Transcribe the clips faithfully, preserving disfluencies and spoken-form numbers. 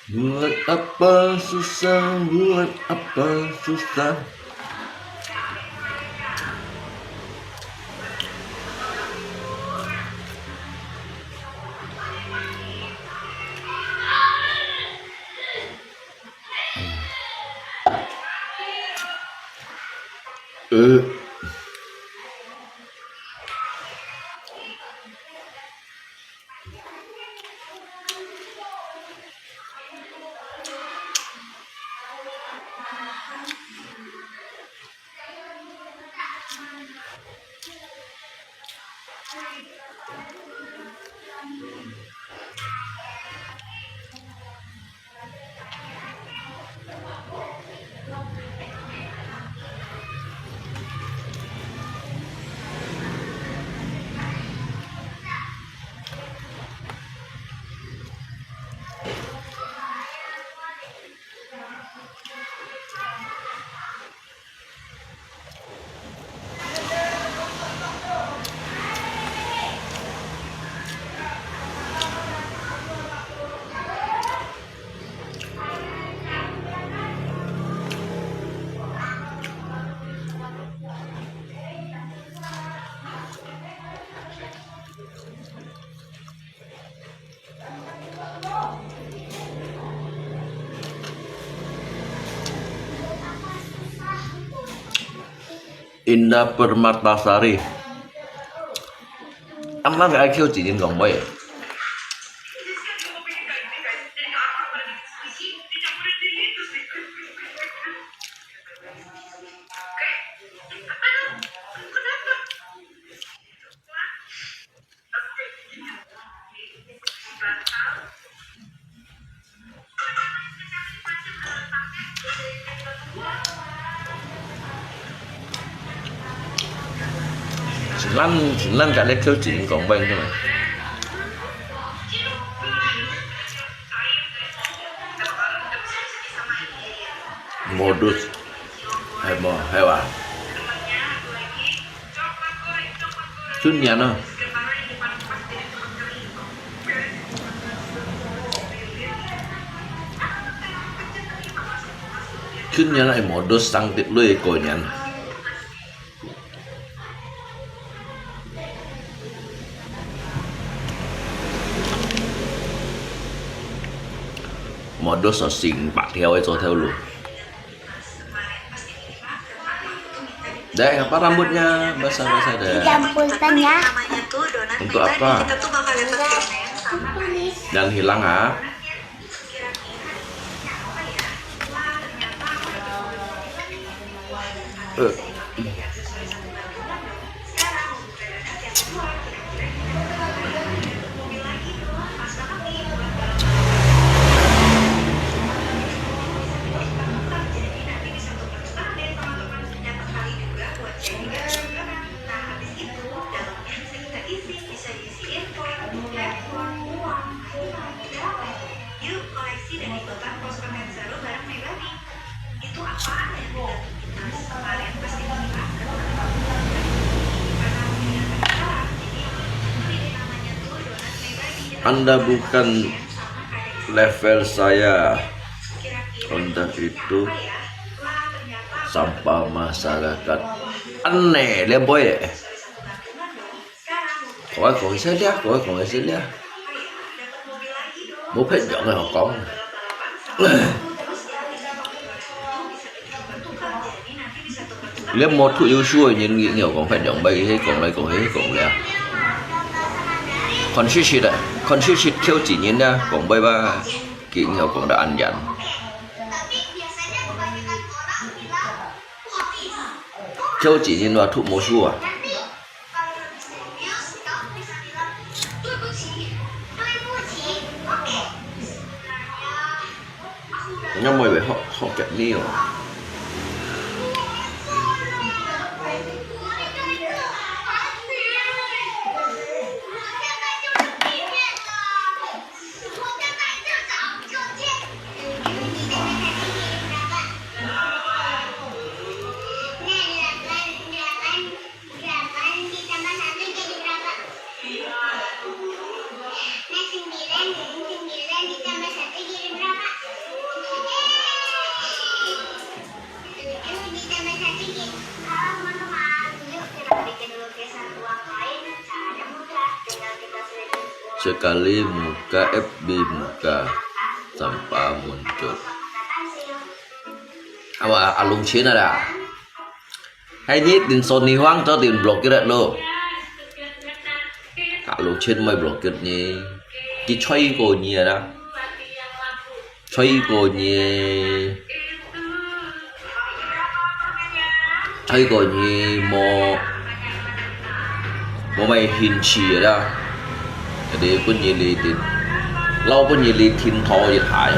Buat apa susah, buat apa susah. Indah Permatasari. Aman ka I Q chỉ nhìn còn bảy. Lan, lan ka lek kêu chính còn bệnh thôi mà. Modus. Hay mo, hay wa. Chun nyan a. Chun nyan a, modus sang tit lui ko nyan. Modus so sing pak theo e cho theo lu. Dek, apa rambutnya basah-basah, Dek? Dicampurkan ya. Untuk apa? Jangan hilang, ah. Eh. Anda bukan level saya. Anda itu sampah masyarakat. Aneh, lihat boy. Có ai講一些啦，có ai講一些啦。Mô phét giọng này họ講. Lihat mô thuốc yêu su rồi nhìn nghĩ nhiều còn phét giọng bay, hết còn lại còn hết còn lẹ. Còn shit shit à, còn shit shit kêu chỉ nhìn nha, còn bay ba, kỹ nhiều còn đã ăn dặn. Kêu chỉ nhìn là thuốc mô su à. Nhớ mày phải học, học kẹt ni rồi. Delapan ditambah satu jadi berapa? Nah, sembilan, sembilan ditambah satu jadi berapa? Sekali muka, F B muka, tanpa muncul. Awa, alung Chin ada. Hai ni din Sony Huang cho din blokir lo. Alung Chin mai blokir ni. Ki choi ko ni ada. Choi ko ni. Choi ko ni mo. Mo mai hin chi ada. Jadi pun ni li din. Lau pun ni li din tho ye thai.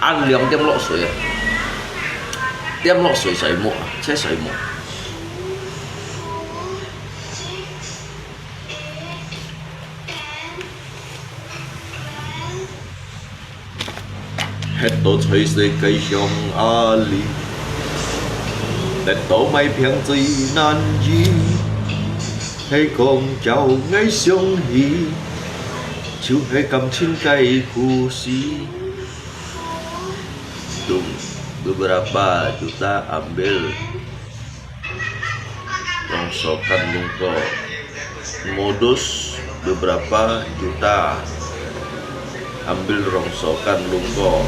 Ăn liang tiêm lọ suối à? Tiêm lọ suối sấy mụn à? Sẽ sấy mụn. Hết tổ thời世界上阿里，得到買平最难易，係講叫𠊎相信，就係感情个故事。 Beberapa juta ambil rongsokan lungko. Modus beberapa juta ambil rongsokan lungko.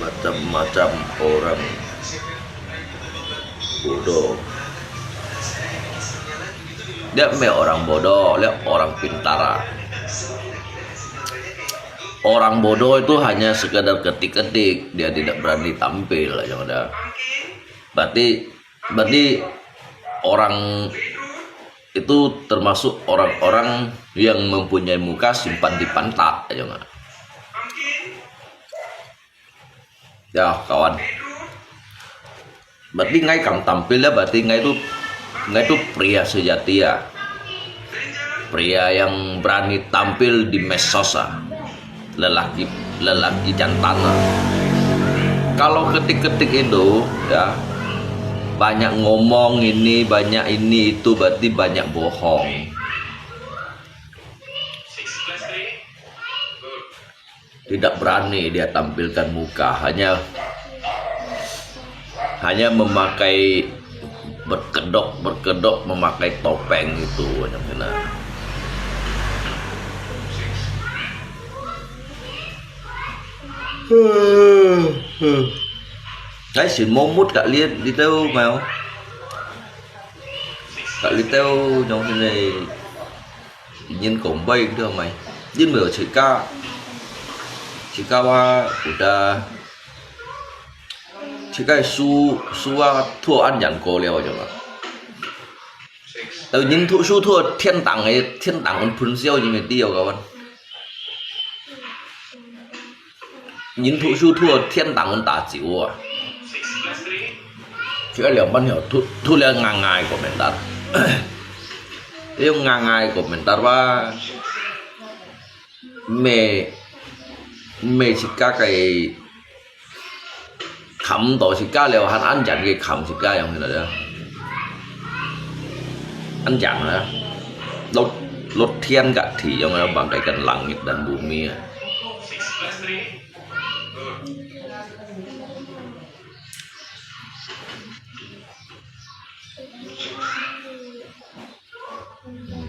Macam-macam orang bodoh. Dia 咩 orang bodoh, dia orang pintar. Orang bodoh itu hanya sekedar ketik-ketik, dia tidak berani tampil aja udah. Berarti berarti orang itu termasuk orang-orang yang mempunyai muka simpan di pantat aja nggak? Ya, kawan. Berarti ngai kam tampil ya, berarti ngai tu ngai tu pria sejati ya. Pria yang berani tampil di medsos ah. Lelaki lelaki jantan ah. Kalau ketik-ketik itu ya banyak ngomong ini, banyak ini itu berarti banyak bohong. Tidak berani dia tampilkan muka, hanya hanya memakai berkedok-berkedok memakai topeng itu yang kena. Cái sự mô mút kak liệt đi đâu mà. Kak liệt đâu trong cái này. Ingin kong bai dia mai. Din mo chika. Chika wa udah. Chika su su wa thua an yan ko liao aja ma. Tau ingin thu su thua thiên đàng ai thiên đàng un phun siao ingin mai diao kawan. Nhìn thu su thua thiên đàng un ta chiu à. Chỉ có liang ban hiểu thu thu liang ngang ngai komentar. Liang ngang ngai komentar wa. Mê mê chika cái khắm đó chika liao han ăn chán cái khắm chika yang thế nào đó. Ăn chán hả? Lốt lốt thiên cả thì yang là bằng cái cân lăng nhiệt đàn bù mi à.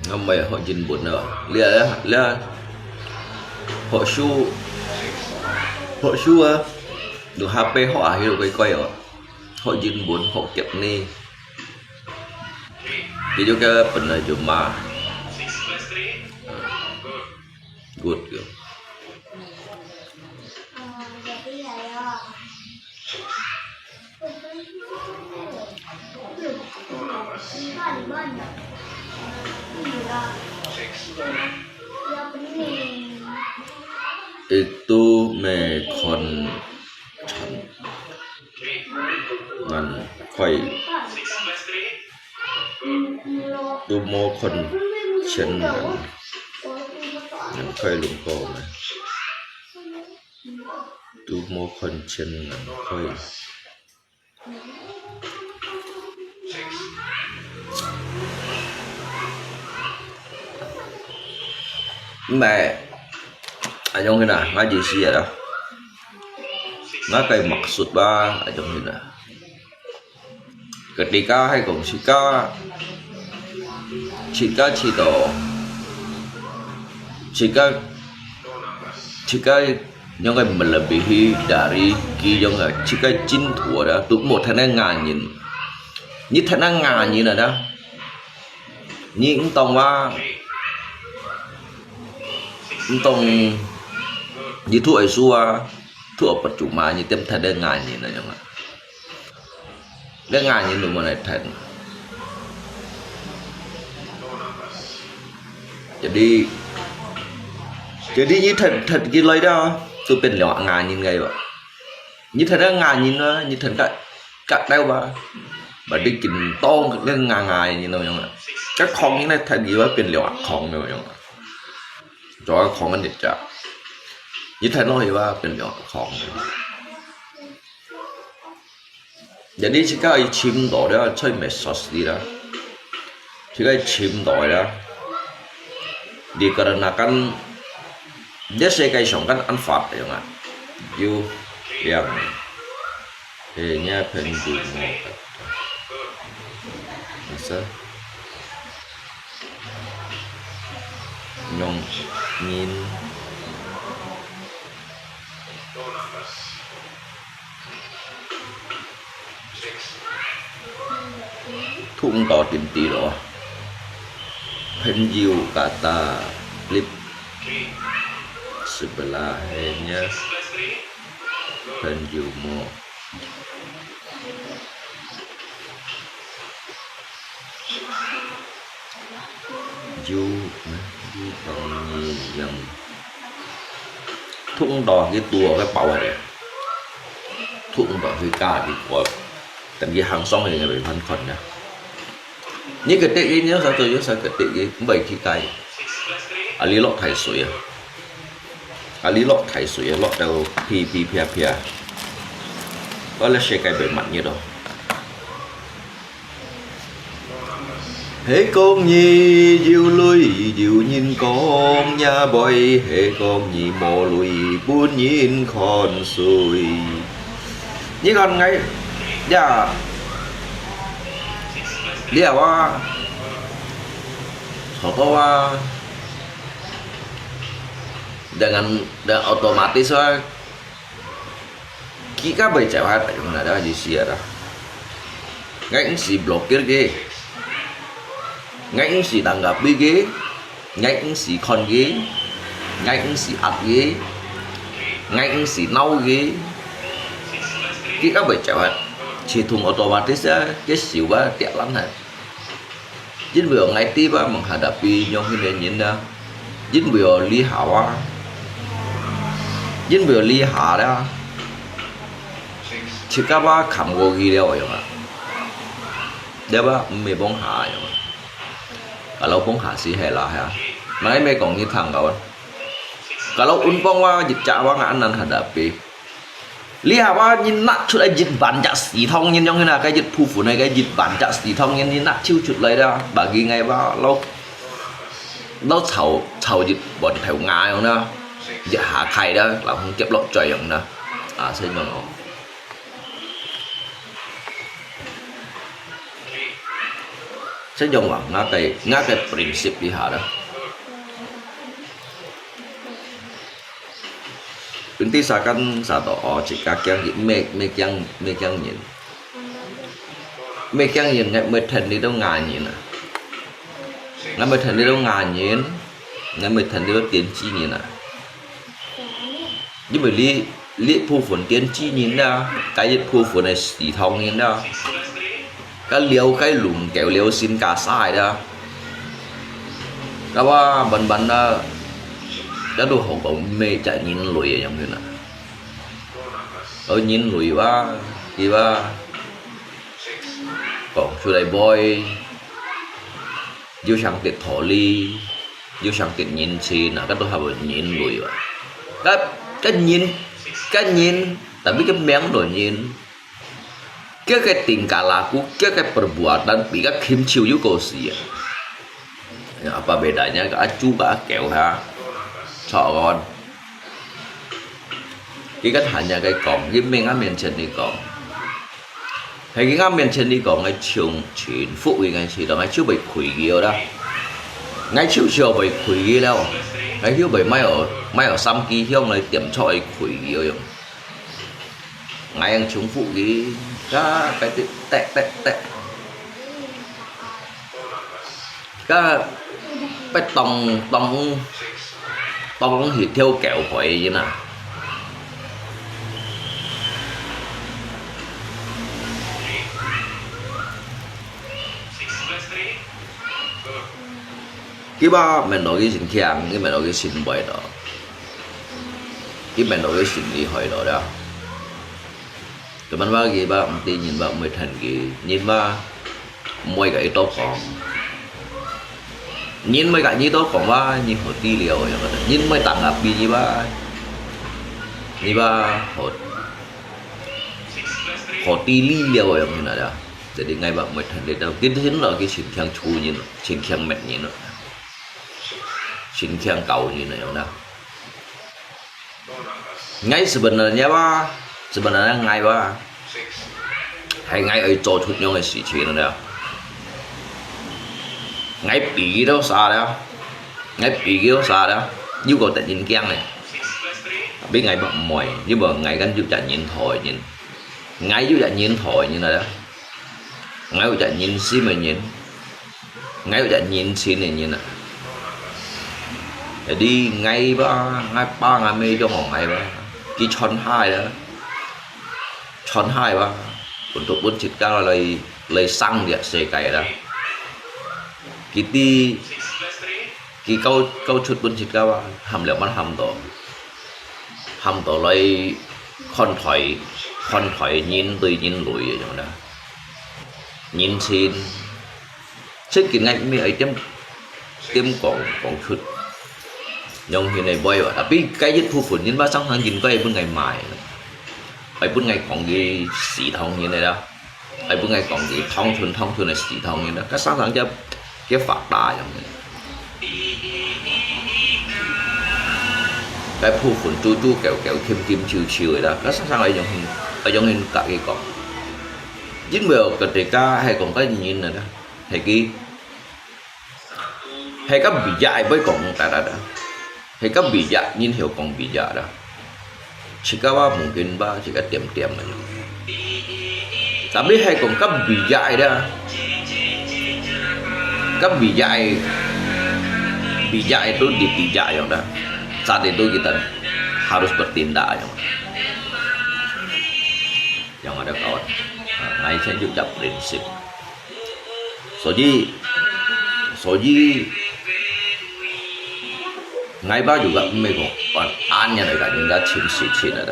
Không mày họ Jin buồn nữa. Lia lia lia. Họ su họ su à. Được H P họ à, hiểu cái coi à. Họ Jin buồn họ kẹt ni. Thì cho cái phần này chụp mà. Good girl. Itu mê khon chan ngan khoi. Tu mô khon chen ngan ngan khoi lung ko mê. Tu mô khon chen ngan khoi. Mẹ, anh Dũng thế nào? Nói gì xí vậy đó? 那个maksud吧，啊，种个啦。Ketika係講自家，自家知道，自家，自家樣个melebihi dari佢樣个，自家進步啦，都無聽得ngayon。你聽得ngayon啊，你毋當話，毋當，你讀个書啊，讀个percuma，你點聽得ngayon啊，樣啊。 你ngayon都無來聽。Jadi，jadi你聽，聽起來了，都變了ngayon个吧。你聽了ngayon啊，你聽个，个了吧，berarti緊當你ngayon咯樣啊。个空呢，聽起來變了空咯樣啊。做个空个日子，你聽落去吧，變了空。 Jadi，自家愛尋到了，在medsos啦，自家愛尋到啦。Dikarenakan，這世界上kan anfat樣啊，有樣，hanya penjuru masa，用人。 Thung to tìm tì lo. Penyu kata lip sebelah hanya penyu mo. Yu, yu tong ni yang. Thung to cái tua cái bảo này. Thung to cái ca cái tua. Tầm cái hàng xóm này phải phân khẩn nha. Ni cái tết cái nhớ sao tôi nhớ sao cái tết cái bảy khi cái. À, lý lộc thải suối à. À, lý lộc thải suối à, lộc đầu phi phi pia pia. Có lẽ sẽ cái bề mặt như đó. Hê kông nyi, diu lui, diu nyin kông, nha bòi, hê kông nyi, mô lui, bún nyin khon sui. Nyi khon ngai, ya. Lia wa. Sô tô wa. Dengan, dengan otomatis wa. Ki ka bai cai wa tai na da ji sia da. Ngai eng si blokir ke. Ngai eng si tanggapi ke. Ngai eng si khon ke. Ngai eng si at ke. Ngai eng si nau ke. Ki ka bai cai wa. Chi thung otomatis ya ke siu wa tiak lan ha. Yin weo ngai ti ba mang hadapi nyong hin ne nyin na. Yin weo li ha wa. Yin weo li ha da. Chi ka ba kham go gi leo yong a. Da ba me bong ha yong a. Kalau bong ha si he la ha. Mai me kong ni thang kawan. Kalau un bong wa jit cha wa nga anan hadapi. Li ha wa nyin nat chut ai jit ban jak si thong nyin yong hin a kai jit phu phu nai kai jit ban jak si thong nyin nyin nat chiu chut lai da. Ba gi ngai wa lo. Lo chau, chau jit bon thèo nga yong na. Jit ha khai da, lo hong kiep lo choi yong na. A, sai yong o. Sai yong wa, nga kai, nga kai prinsip li ha da. Pin ti sa kan sa to o, chi ka kiang ki, me, me kiang, me kiang nyin. Me kiang nyin ngai me then li do nga nyin a. Ngai me then li do nga nyin, ngai me then li do tiên tri nyin a. Yin weo li, li phu phun tiên tri nyin da, kai yin phu phun ai si thong nyin da. Ka liao kai lùng kèo liao sin ka sai da. Ka wa ban ban da. Ka du hong kong me cha nyin lui yong hin a. Ơ nyin lui wa, ki wa. Kong su lai boi. Yu sang tiet tho li. Yu sang tiet nyin chi na, ka du ha nyin lui wa. Ka, ka nyin, ka nyin, tapi ka meng do nyin. Kia kai tingkah laku, kia kai perbuatan, pi ka khim chiu yu ko si a. Ya, apa bedanya ka acu ka akeu ha. Chok kon. 佢个閒話个講，佢毋係𠊎面前裡講，係佢𠊎面前裡講，𠊎重重複佢，𠊎試著𠊎就會氣佢啦。𠊎就就會氣佢了，𠊎就會買哦買哦三支香來點著佢氣佢哦。𠊎樣重複佢，啊，該滴滴滴滴。 該會當當當去跳狗皮个人啊。佢話面到佢先強，佢面到佢先壞咯，佢面到佢先厲害咯，對吧？ Teman ba佢ba毋知人ba毋會聽佢，人ba毋會甲佢多講。人毋會甲你多講ba，你好知了樣个，人毋會打壓你ba，你ba好好知你了樣个啦。Jadi𠊎ba毋會聽你多，佢聽了佢先強粗人，先強滅人咯，先強狗人个樣啦。 𠊎sebenarnya ba，sebenarnya𠊎ba，係𠊎愛做出樣个事情了。𠊎比佢都傻了，𠊎比佢都傻了，又過得人驚咧。Tapi𠊎毋會，因為𠊎kan有隻人頭个人，𠊎有隻人頭个人了，𠊎有隻人心个人。 𠊎有隻人情个人啊。Jadi𠊎ba，𠊎爸𠊎姆養好𠊎ba，佢全下啦，全下ba，分到分自家來來生這世界啦。佢知，佢教教出分自家ba，喊了乜喊到，喊到來看待看待人對人類个樣啦，人情。 Sedikit𠊎毋係愛點點講講出，用佢个話，tapi該一部分人ba常常應該愛分𠊎罵，愛分𠊎講佢死通人个啦，愛分𠊎講佢通春通春个死通人啦，該常常叫叫發達樣个。該部分豬豬狗狗、金金球球个啦，該常常愛用佢愛用佢甲佢講，因為个大家係講該人个啦。 係佢，係个比較會講得啦，係个比較，人曉講比較啦。自家ba mungkin ba，自家點點个。Tapi係講个比較啦，个比較，比較都di比較樣啦，saat itu kita harus bertindak樣。Yang ada kawan，啊，𠊎以前就有prinsip。 所以，所以，𠊎ba juga毋係講恁樣來甲人家尋事情个啦。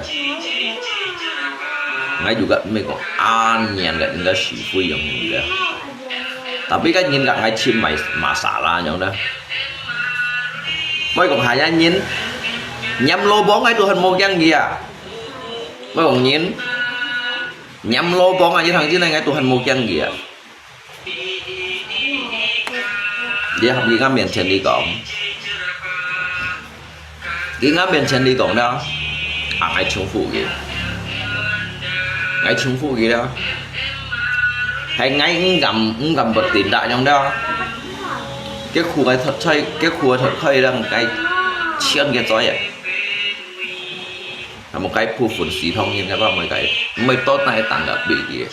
𠊎juga毋係講恁樣甲人家是非樣个。Tapi kan人甲𠊎尋masalah樣啦。毋係講下人，拈lubang𠊎都還無驚佢啊。毋係講人，拈lubang啊，一行進來𠊎都還無驚佢啊。 你喊佢个面前你講，佢个面前你講了，啊，𠊎重複佢，𠊎重複佢了，係𠊎毋敢毋敢bertindak樣了，佢苦个出去，佢苦个出去了，𠊎千个嘴啊。 那麼該部分死通人，該把妹該，毋係到哪當个比喻。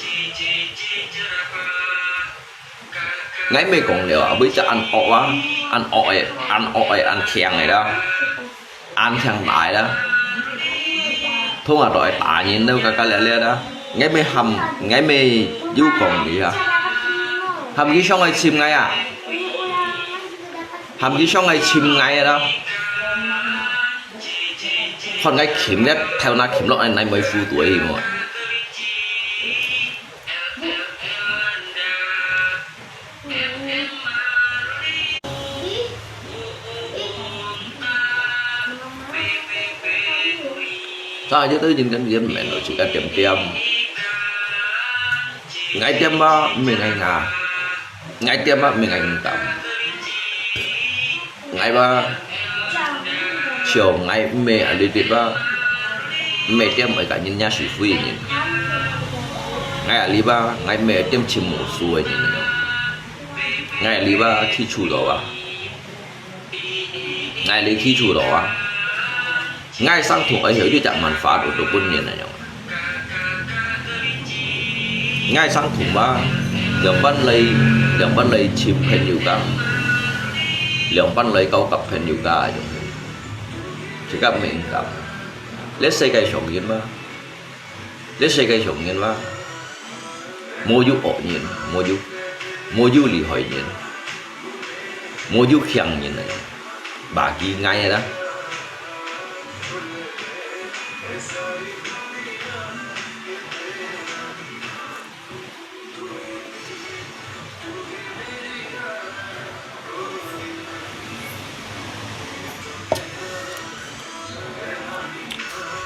𠊎毋係講了啊，為隻恁惡啊，恁惡个，恁惡个，恁強个啦，恁強大啦，通下都愛打人都嘎嘎咧咧啦。𠊎毋係喊，𠊎毋係有講你啊，喊佢上來尋𠊎啊，喊佢上來尋𠊎啊啦。 看𠊎尋个頭那尋落來，哪會糊塗去無？Sa aja tu jin kan dia main lo, jika diam-diam. Ngai diam ba, mi ngai nga. Ngai diam ba, mi ngai ngam. Ngai ba, chiu ngai mi a li dit ba. 毋係點愛甲人家是非个人。𠊎啊，你吧，𠊎毋係點尋無數个人个。𠊎啊，你吧，去處到啊。𠊎啊，你去處到啊。𠊎上通愛曉一隻辦法，有到本人个樣。 𠊎上通話，兩班來，兩班來尋朋友家，兩班來交甲朋友家，自家毋係應該。這世界上人嘛，這世界上人嘛，無有惡人，無有，無有厲害人，無有強人个，bagi𠊎啦。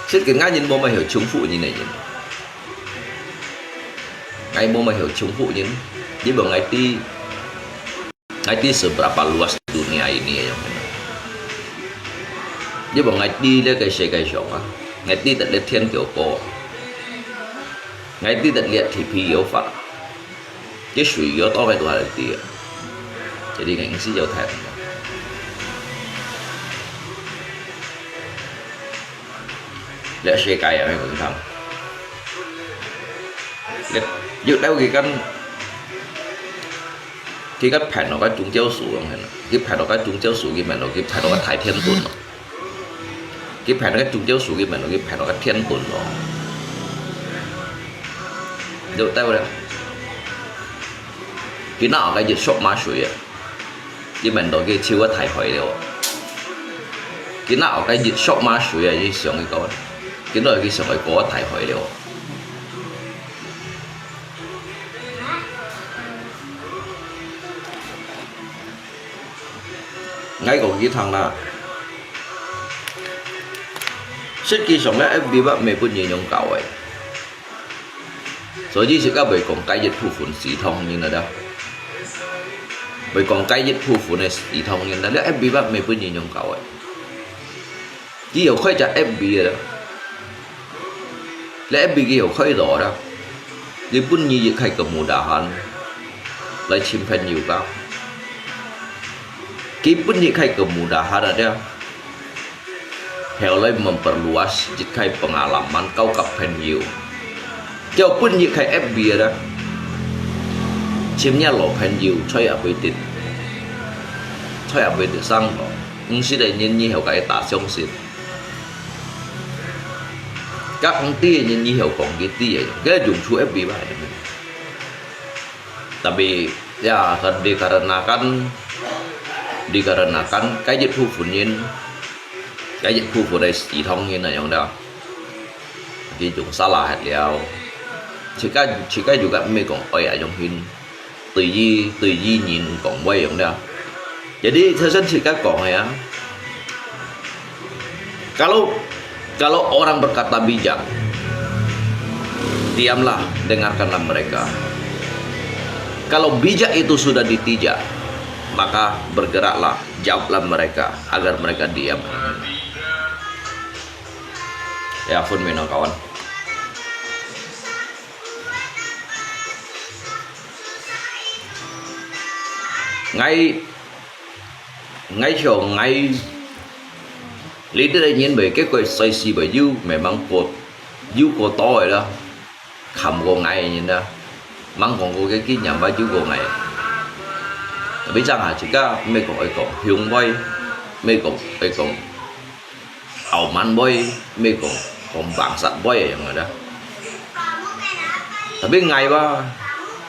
Sét ke𠊎人無乜曉稱呼人个人，𠊎無乜曉稱呼人，因為𠊎知，𠊎知seberapa luas dunia ini个樣。因為𠊎知這个世界上啊，𠊎知得這天高高，𠊎知得這地皮有闊。 這水有多个都還知啊，這裡硬是有太平洋。這世界啊，你講看，這有兜佢跟，佢跟盤落个宗教書講，佢盤落个宗教書，佢盤落，佢盤落个大天tôn咯。 佢盤个宗教書，佢盤落，佢盤落个天tôn咯。有道理。佢拿个一束馬水啊，佢盤落佢手个大海了。佢拿个一束馬水啊，佢想佢講，佢拿佢想佢過大海了。 𠊎講佢聽啦。實際上咧，F B吧，毋係分人用搞个。所以自家會講該一部分系統人啦，會講該一部分个系統人啦，這F B吧，毋係分人用搞个。 佢有開隻F B个啦，這F B佢有開到啦，佢分你一個kemudahan來尋朋友个，佢分你一個kemudahan啊，後來memperluas一個pengalaman交个朋友，就分你一個F B个啦，尋若老朋友，在阿飛跌，在阿飛跌生活。 毋識个人以後个打相信。甲毋知个人以後講佢知个，該用處F B吧。Tapi ya, dikarenakan, dikarenakan該一部分人，該一部分个系統人啊，樣了，佢用salah了。自家，自家又个毋係講愛啊，用心。 對於，對於人講話樣了。Jadi，頭先自家講个啊，kalau，kalau orang berkata bijak, diamlah, dengarkanlah mereka. Kalau bijak itu sudah ditijak, maka bergeraklah, jawablah mereka, agar mereka diam. Ya, phone mi no kawan. Ngai, ngai cho ngai. Leader nyin bai ke koi sai si bai yu memang ko, yu ko to la. Kham ko ngai nyin la. Mang kong ko ke ki nyam ba yu ko ngai. Tapi chang ha chika me kong oi kong hiung bai, me kong oi kong 傲慢 boy, me kong, kong bangsat boy yang ada. Tapi ngai ba,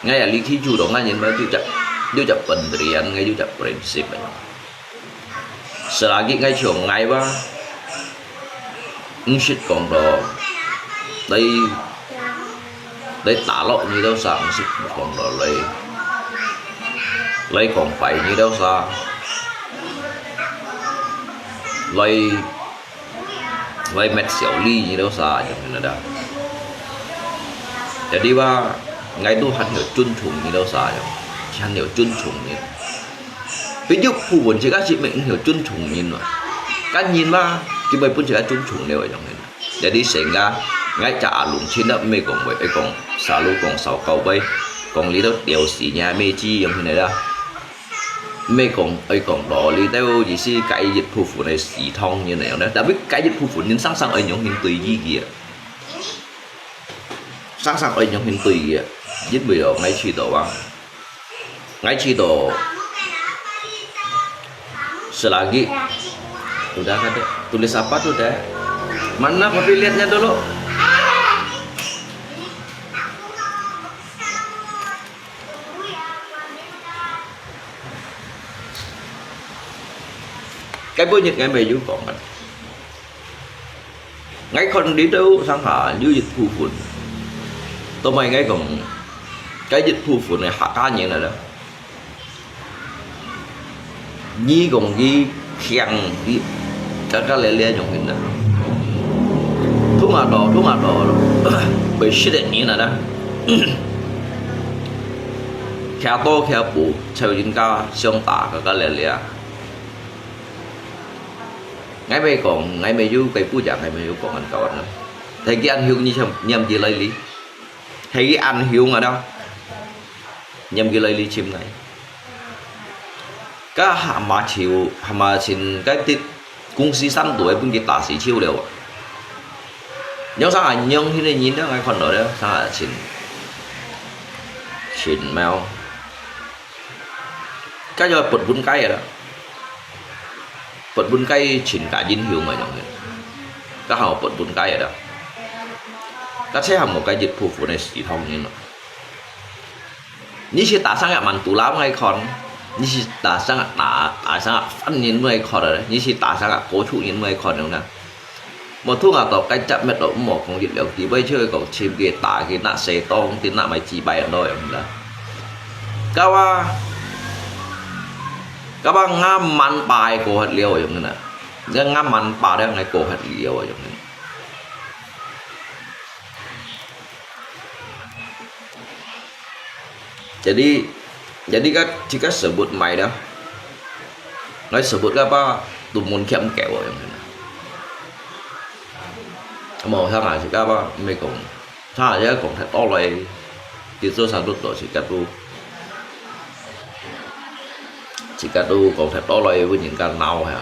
ngai ali khi chu dong ngai nyin ba, yu jak, yu jak pendirian, ngai yu jak prinsip ba. Selagi ngai cho ngai ba, ngsit kong do, dai Lai talo nyi dau sa, ngsit kong lo lai. Lai kong pai nyi dau sa. Lai, lai met siau li nyi dau sa, jong nyi da. Jadi ba, ngai tu han hiu chun chung nyi dau sa, jong. Han hiu chun chung nyi. Pi yu pu bun chika si me hiu chun chung nyi ma. Kan nyi ma, ki bai pun chika chun chung leo, jong nyi. Jadi sehingga，𠊎隻阿龍親都毋係講話，愛講selalu講燒烤味，講這兜鳥屎，你還沒記用起來啦。毋係講愛講到這兜，意思該一部分个系統人來樣呢，tapi該一部分人常常愛用心對佢个，常常愛用心對佢个，因為哦，𠊎試著啊。 Ngai cito. Selagi. Udah kada. Tulis apa tu dah? Mana kopi lihatnya dulu? Cái bữa nhật ngày mày Dũng còn. Ngai khon đi đâu sang hà như dịch phu phun. Tao mày ngai còn cái dịch phu phun này hạ cá nhẹ này đó. Nhi còn đi khen đi các cái lẻ lẻ nhung hình đó. Thung à đó, thung à đó. Bởi shit đấy nhẹ này đó. Kia to kia bù, theo chính cá xương ta các cái lẻ lẻ. Ngai mày còn, ngai mày yu cái bù chả ngai mày yu còn ăn cỏ ăn. Thấy cái ăn hiu như chăm, nhầm gì lấy lý. Thấy cái ăn hiu ngà đó. Nhầm cái lấy lý chim ngai. Cái hả mà chịu, hả mà xin cái tít công ty sắm đuổi bưng cái ta sĩ chịu liu. Nhưng sao anh nhung thì nên nhìn đó ngai con đó đó, sao anh xin. Xin mèo. Cái do bật bún cái rồi đó. Bật bún cái chính cả dính hiu mà nhung. Cái hào bật bún cái rồi đó. Cái sẽ hàm một cái dịch vụ của này sĩ thông như nó. Như sẽ ta sang ngạc mặn tù láo ngay con. Như sẽ ta sang ngạc ta, ta sang ngạc phân nhìn ngay con rồi. Như sẽ ta sang ngạc cố trụ nhìn ngay con rồi nè. Một thu ngà tộc cái chấp mệt đó một công việc liu thì bây giờ còn chim cái ta cái nạ xe tông thì nạ mày chỉ bay đó em đó. Cái ba, cái ba ngà mặn bài của hạt liu em nè. Cái ngà mặn bài đó ngay của hạt liu em nè. Jadi, jadi kan jika sebut mai dah. Ngai sebut apa? Tumun kiam kèo yang. Mau sang ah jika apa? Mê kong. Sa ya kong thep to lai. Ti so sa lut to jika tu. Jika tu kong thep to lai với những cái nau ha.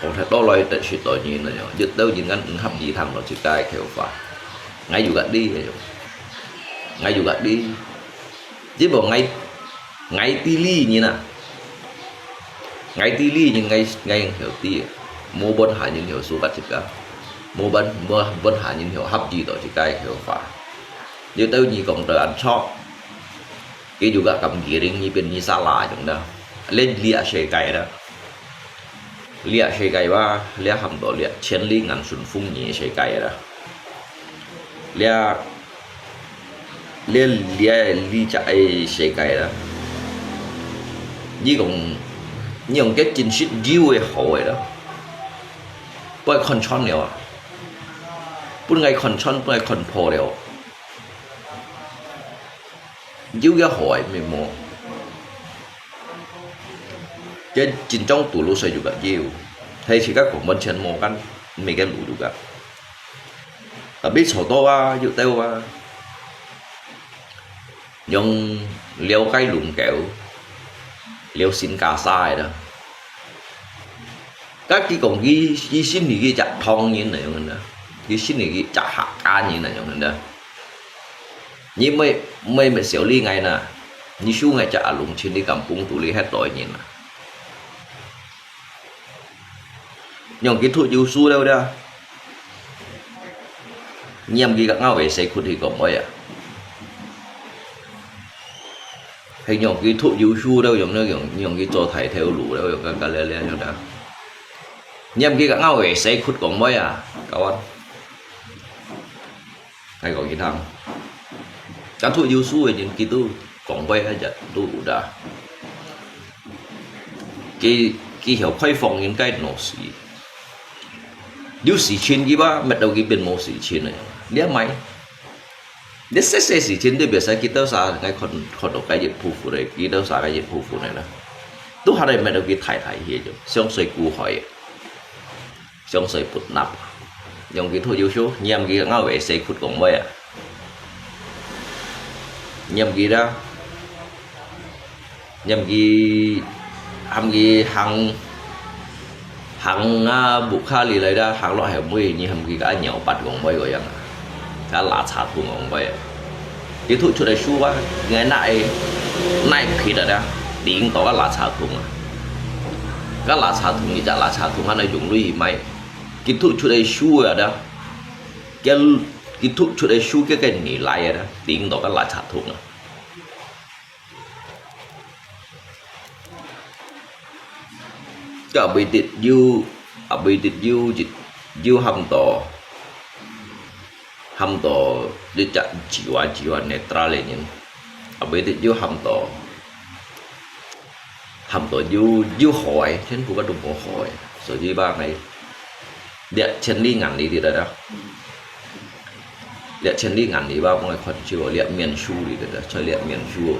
Kong thep to lai tận sự tội nhìn là nhớ. Dứt đâu những cái hấp gì thằng đó jika kêu phải. Ngai juga đi. Ngai juga đi. Chỉ bảo ngai, ngai ti li nhìn à. Ngai ti li nhìn ngai, ngai hiểu ti. Mô bôn hà nhìn hiểu su cắt chip cả. Mô bôn, mô bôn hà nhìn hiểu hấp gì đó chỉ cái hiểu phải. Nếu tao nhìn cộng tờ ăn chó. Cái juga cầm gì ring như bên như xa lạ chúng đó. Lên lia xe cái đó. Lia xe cái ba, lia hâm đó lia. Chiến lý ngàn xuân phung nhị xe cái đó. Lia, lia, lia, lia chả ai sẽ cái đó. Như còn, như còn cái chính sách dữ ấy hậu ấy đó. Bơi con chón nhiều à. Bún ngay con chón, bơi con phô liu. Dữ cái hậu ấy mê mô. Cái chính trong tủ lũ sai juga dữ. Hay chỉ các của môn chiến mô căn, mê cái lũ juga. Tapi chô tô a, yuk têu a. Yong liu kai lùng kêu, liu sin ka sai đó. Các ki kong ki, ki sin ni ki chak thong yin na yong na. Ki sin ni ki chak hak ka yin na yong na. Ni mei, mei mei siu li ngai na. Ni su ngai chak a lùng chin li kam pung tu li het toi yin na. Yong ki thu yu su leo da. Ngiam ki ngau wei se khut hi kong oi a. Hei yong ki thu yu su leo yong leo yong, yong ki cho thai theo lu leo yong ka ka le le yong da. Ngiam ki ngau wei se khut kong oi a. Kawan. Hay kong ki thang. Kan thu yu su wei yin ki tu kong oi a jat tu da. Ki, ki hiau khai phong yin kai no si. Liu si chin ki ba, met dau ki bin mo si chin ne. Lia mai. Lia se se si chin de bia sa ki tau sa ngai khon, khon dau kai yit phu phu de, ki tau sa kai yit phu phu ne la. Tu ha de met dau ki thai thai hie jo. Siang soi ku hoi. Siang soi put nap. 用佢讀優秀，你喊佢咬个死窟講話啊？你喊佢啦，你喊佢，喊佢行，行啊，屋下里來啦，行落後尾，你喊佢个鳥八講話个樣啊，个拉茶桶講話啊。佢讀出來書啊，𠊎拿个，拿个皮的啦，頂到个拉茶桶啊，个拉茶桶，一隻拉茶桶，還能用落去賣。佢讀出來書啊啦。 佢，佢讀出个書，佢个你來啊，領到个垃圾桶啊。佢阿妹得有，阿妹得有一，有喊到，喊到一隻jiwa，jiwa netral个人，阿妹得有喊到，喊到有，有好个，全部个都無好个，所以吧，𠊎 這千里眼裡的啦。這千里眼裡吧，𠊎看手，這面書裡的啦，在這面書。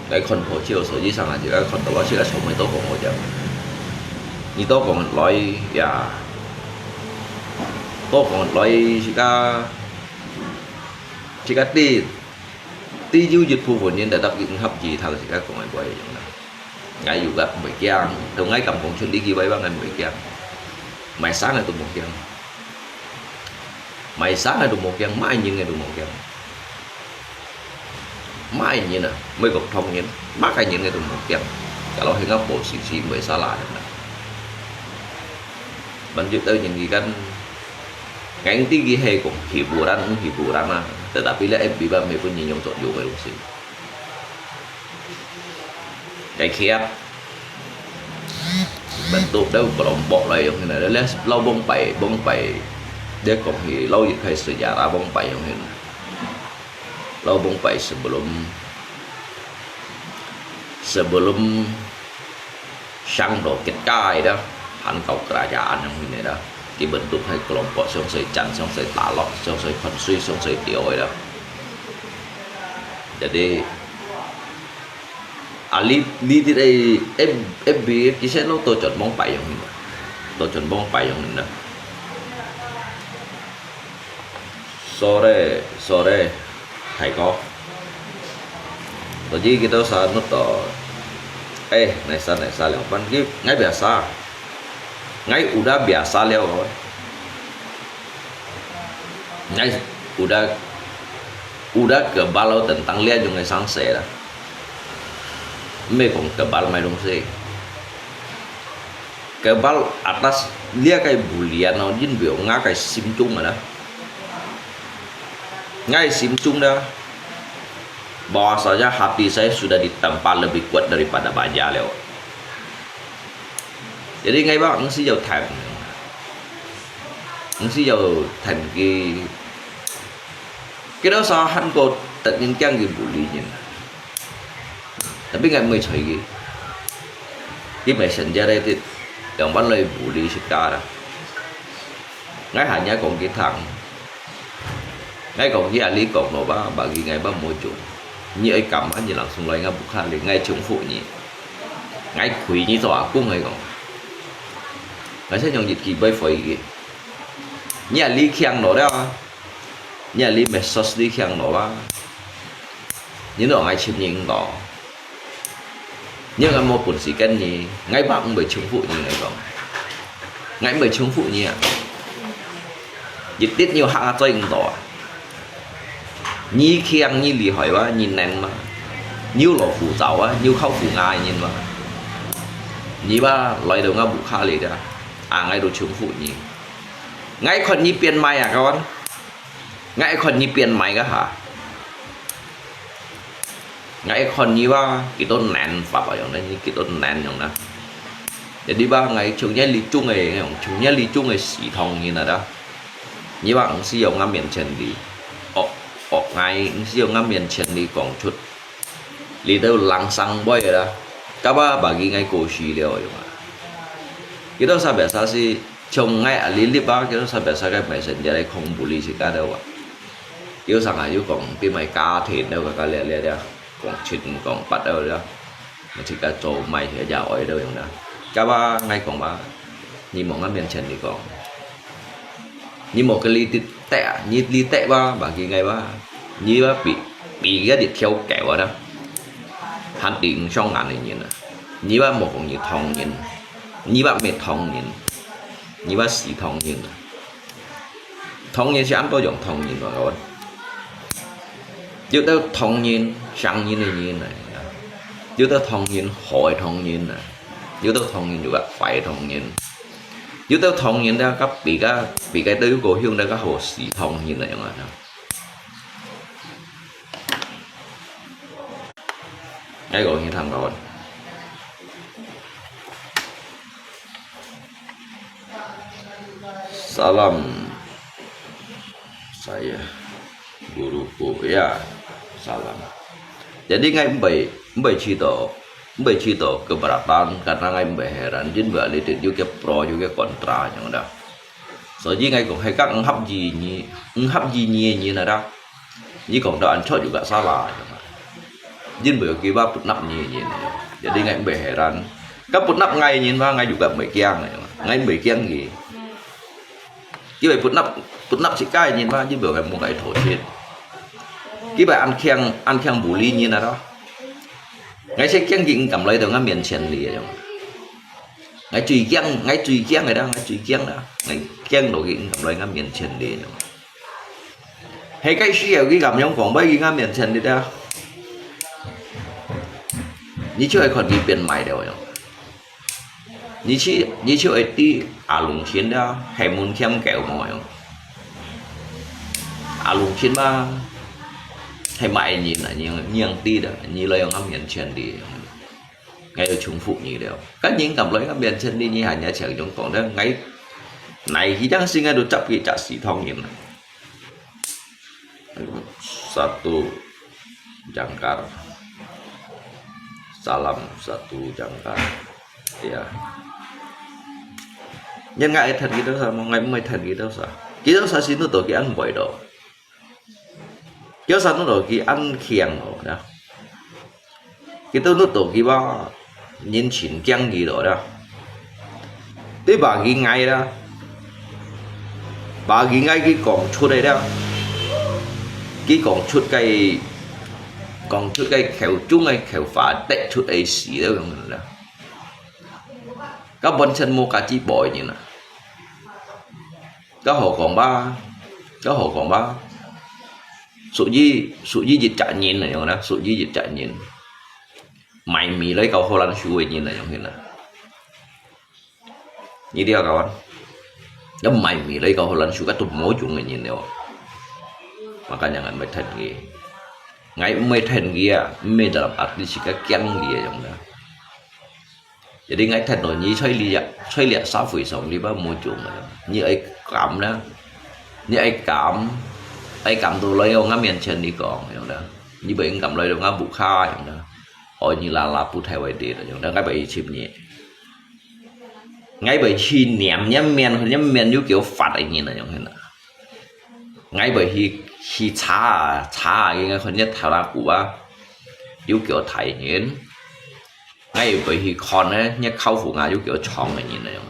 來看破手，手機上啊，就來看到我，這个草莓都講我講。你都講來呀，都講來，這个，這个地，地有一部分人就得應合意頭，這个講个話用啦。 𠊎有个，毋會驚，到𠊎敢講出呢句話，𠊎毋會驚。賣衫个都無驚，賣衫个都無驚，賣人个都無驚。賣人啊，毋係講唐人，麼个人个都無驚。Kalau係𠊎無事事，毋會salah个啦。Ban就到人佢間，𠊎知佢係講hiburan，hiburan啊，tetapi咧，F B吧，毋係分人用作用个東西。 Cái khiếp. Bentuk đó kelompok lain yang hina. Dah lah lau bông pai, bông pai. Dia kong hi lau yit khai sejarah bông pai yang hina. Lau bông pai sebelum, sebelum sang do kit kai đó, han kau kerajaan yang hina đó. Ki bentuk hai kelompok song sai chan, song sai talok, song sai khonsui, song sai tioi đó. Jadi, Ali, li di dai, em, em bi, kisah lo to chon bông pai yang hina. To chon bông pai yang hina. Sorry, sorry, thầy có. Tadi kita sanut to. Eh, naisa, naisa liao. Pan ki, ngai biasa. Ngai udah biasa liao. Ngai udah, udah kebal tentang lia jong ngai sangse lah. Mê kong kebal mai dong se. Kebal atas lia kai bulian no jin bio nga kai sim chung lah. Ngai sim chung dah. Bahwasanya hati saya sudah ditempa lebih kuat daripada baja liao. Jadi ngai bak ngsi yau tan. Ngsi yau tan ki. Kita usahakan ko tak nyin kiang ki buli nyin. Tapi ngai mui choi ki. Ki mai sen ja dai ti. Yang ban lai buli si ka da. Ngai hanya kong ki thang. Ngai kong ki ali kong no ba, ba ki ngai ba mo chung. Nyi ai kam a nyi langsung lai nga bukha li, ngai chung fu nyi. Ngai khui nyi to a kung ngai kong. Ngai sa nyong yit ki bai foi ki. Nyi ali kiang no da. Nyi ali message li kiang no ba. Nyi no ngai chim nyi no. Nyi ngai mo pun si ken nyi, ngai ba ngai bai chung fu nyi ngai kong. Ngai bai chung fu nyi a. Yit tit nyi ha a choi no a. Nyi kiang nyi li hoi ba, nyi nen ma. Nyi lo fu zao a, nyi khao fu ngai nyi ma. Nyi ba lai do nga bukha li da. A ngai do chung fu nyi. Ngai khon nyi pian mai a kawan. Ngai khon nyi pian mai ka ha. Ngai khon nyi ba, ki to nen fa ba yong na, nyi ki to nen yong na. Jadi ba ngai chung nyi li chung e, yong chung nyi li chung e si thong nyi na da. Nyi ba ngsi yong nga mien chen li. Ok, ok ngai ngsi yong nga mien chen li kong chut. Li tau lang sang boi da. Ka ba ba ki ngai ko si liao yong a. Ki to sa ba sa si chung ngai a li li ba, ki to sa ba sa kai mai sen ja lai kong buli si ka da wa. Yau sang a yau kong pi mai ka thên dau ka ka lia lia lia. Kong chin kong pat dau lia. Mai si ka cho mai hia ja oi dau yong da. Ka ba ngai kong ba. Nyi mong a mien chen li kong. 你無个你得得啊，你你得哇，bagi𠊎哇，你哇比比个一條狗啊啦，還頂上眼个人啊，你哇無講你唐人，你哇毋係唐人，你哇死唐人啊！唐人係恁多樣唐人啊，各位。有兜唐人，生人个人啊，有兜唐人，好个唐人啊，有兜唐人就个壞个唐人。 有兜唐人咧，甲比个比个都有个鄉咧，甲好死唐人那樣啊。哎，講你聽講。Salam saya guru ya salam. Jadi ngai mbai mbai cito mbai cito keberatan karena ngai mbai heran jin ba litit yu ke pro yu ke kontra yang dah. So ji ngai kong hai kak ngap ji ni ngap ji ni ni na dah. Ji kong dah an chot juga salah yang. Jin ba ki ba put nap ni ni. Jadi ngai mbai heran. Ka put nap ngai ni ba ngai juga mbai kiang yang. Ngai mbai kiang ki. Ki bai put nap put nap si kai ni ba ji ba ngai mu ngai tho sit. Ki bai an kiang an kiang bu li ni na dah. Ngai se kiang ki ngam lai dong ngai mian chen li yang. Ngai chui kiang ngai chui kiang ngai dah ngai chui kiang dah. Ngai kiang lo ki ngam lai ngai mian chen li yang. Hai kai si yau ki ngam yong kong bai ki ngai mian chen li dah. Ni chui kon ki pian mai deo yang. 你去，你去會知阿龍先啦，係門檻夠無用？阿龍先嘛，係買人啊，你，你樣知啦，你來用佢面前的，𠊎就重複你了。該人敢來佢面前的，你還要強用講的，𠊎，哪一樣事𠊎都執佢隻死湯人啊！ Satu jangkar. Salam satu jangkar. Ya. Nhân ngài thân kỹ đâu sao, mà ngài mới thân kỹ đâu sao. Kỹ đâu sao xin nó tổ kỹ ăn bội đó. Kỹ sao nó tổ kỹ ăn khiang đó. Kita nutuk kiwa nyin chin kiang ki lo da. Te ba ki ngai da. Ba ki ngai ki kong chut ai da. Ki kong chut kai kong chut kai kheu chung ai kheu fa tek chut ai si da yong da. Ka bon chen mo ka chi boy ni na. Ka ho kong ba. Ka ho kong ba. Suk yi suk yi yit chak nyin na yong na, suk yi yit chak nyin. Mai mi lai kau Holland shu ai nyin na yong hin na. Ni dia kawan. Ka mai mi lai kau Holland shu ka tu mo jung ai nyin yo. Makanya ngai mai then ki. Ngai mai then ki ya, mai dalam arti si ka kiang ki ya yong na. Jadi ngai then lo ni choi li ya, choi li ya sa fui song li ba mo jung na. Ni ai kam na. Ni ai kam, ai kam tu lai yo ngam yan chen ni kong yong na. Ni bai ngam lai yo ngam bu kha yong na. Ôi, nyi la la pu thai wai de na yong, da ngai bai chim nyi. Ngai bai chi niam niam mian, niam mian yu kiu fat ai nyi na yong hin na. Ngai bai hi, hi cha, cha, ngai khon nyet thao la ku ba. Yu kiu thai nyin. Ngai bai hi khon ne, nyet khao fu nga yu kiu chong ai nyin na yong.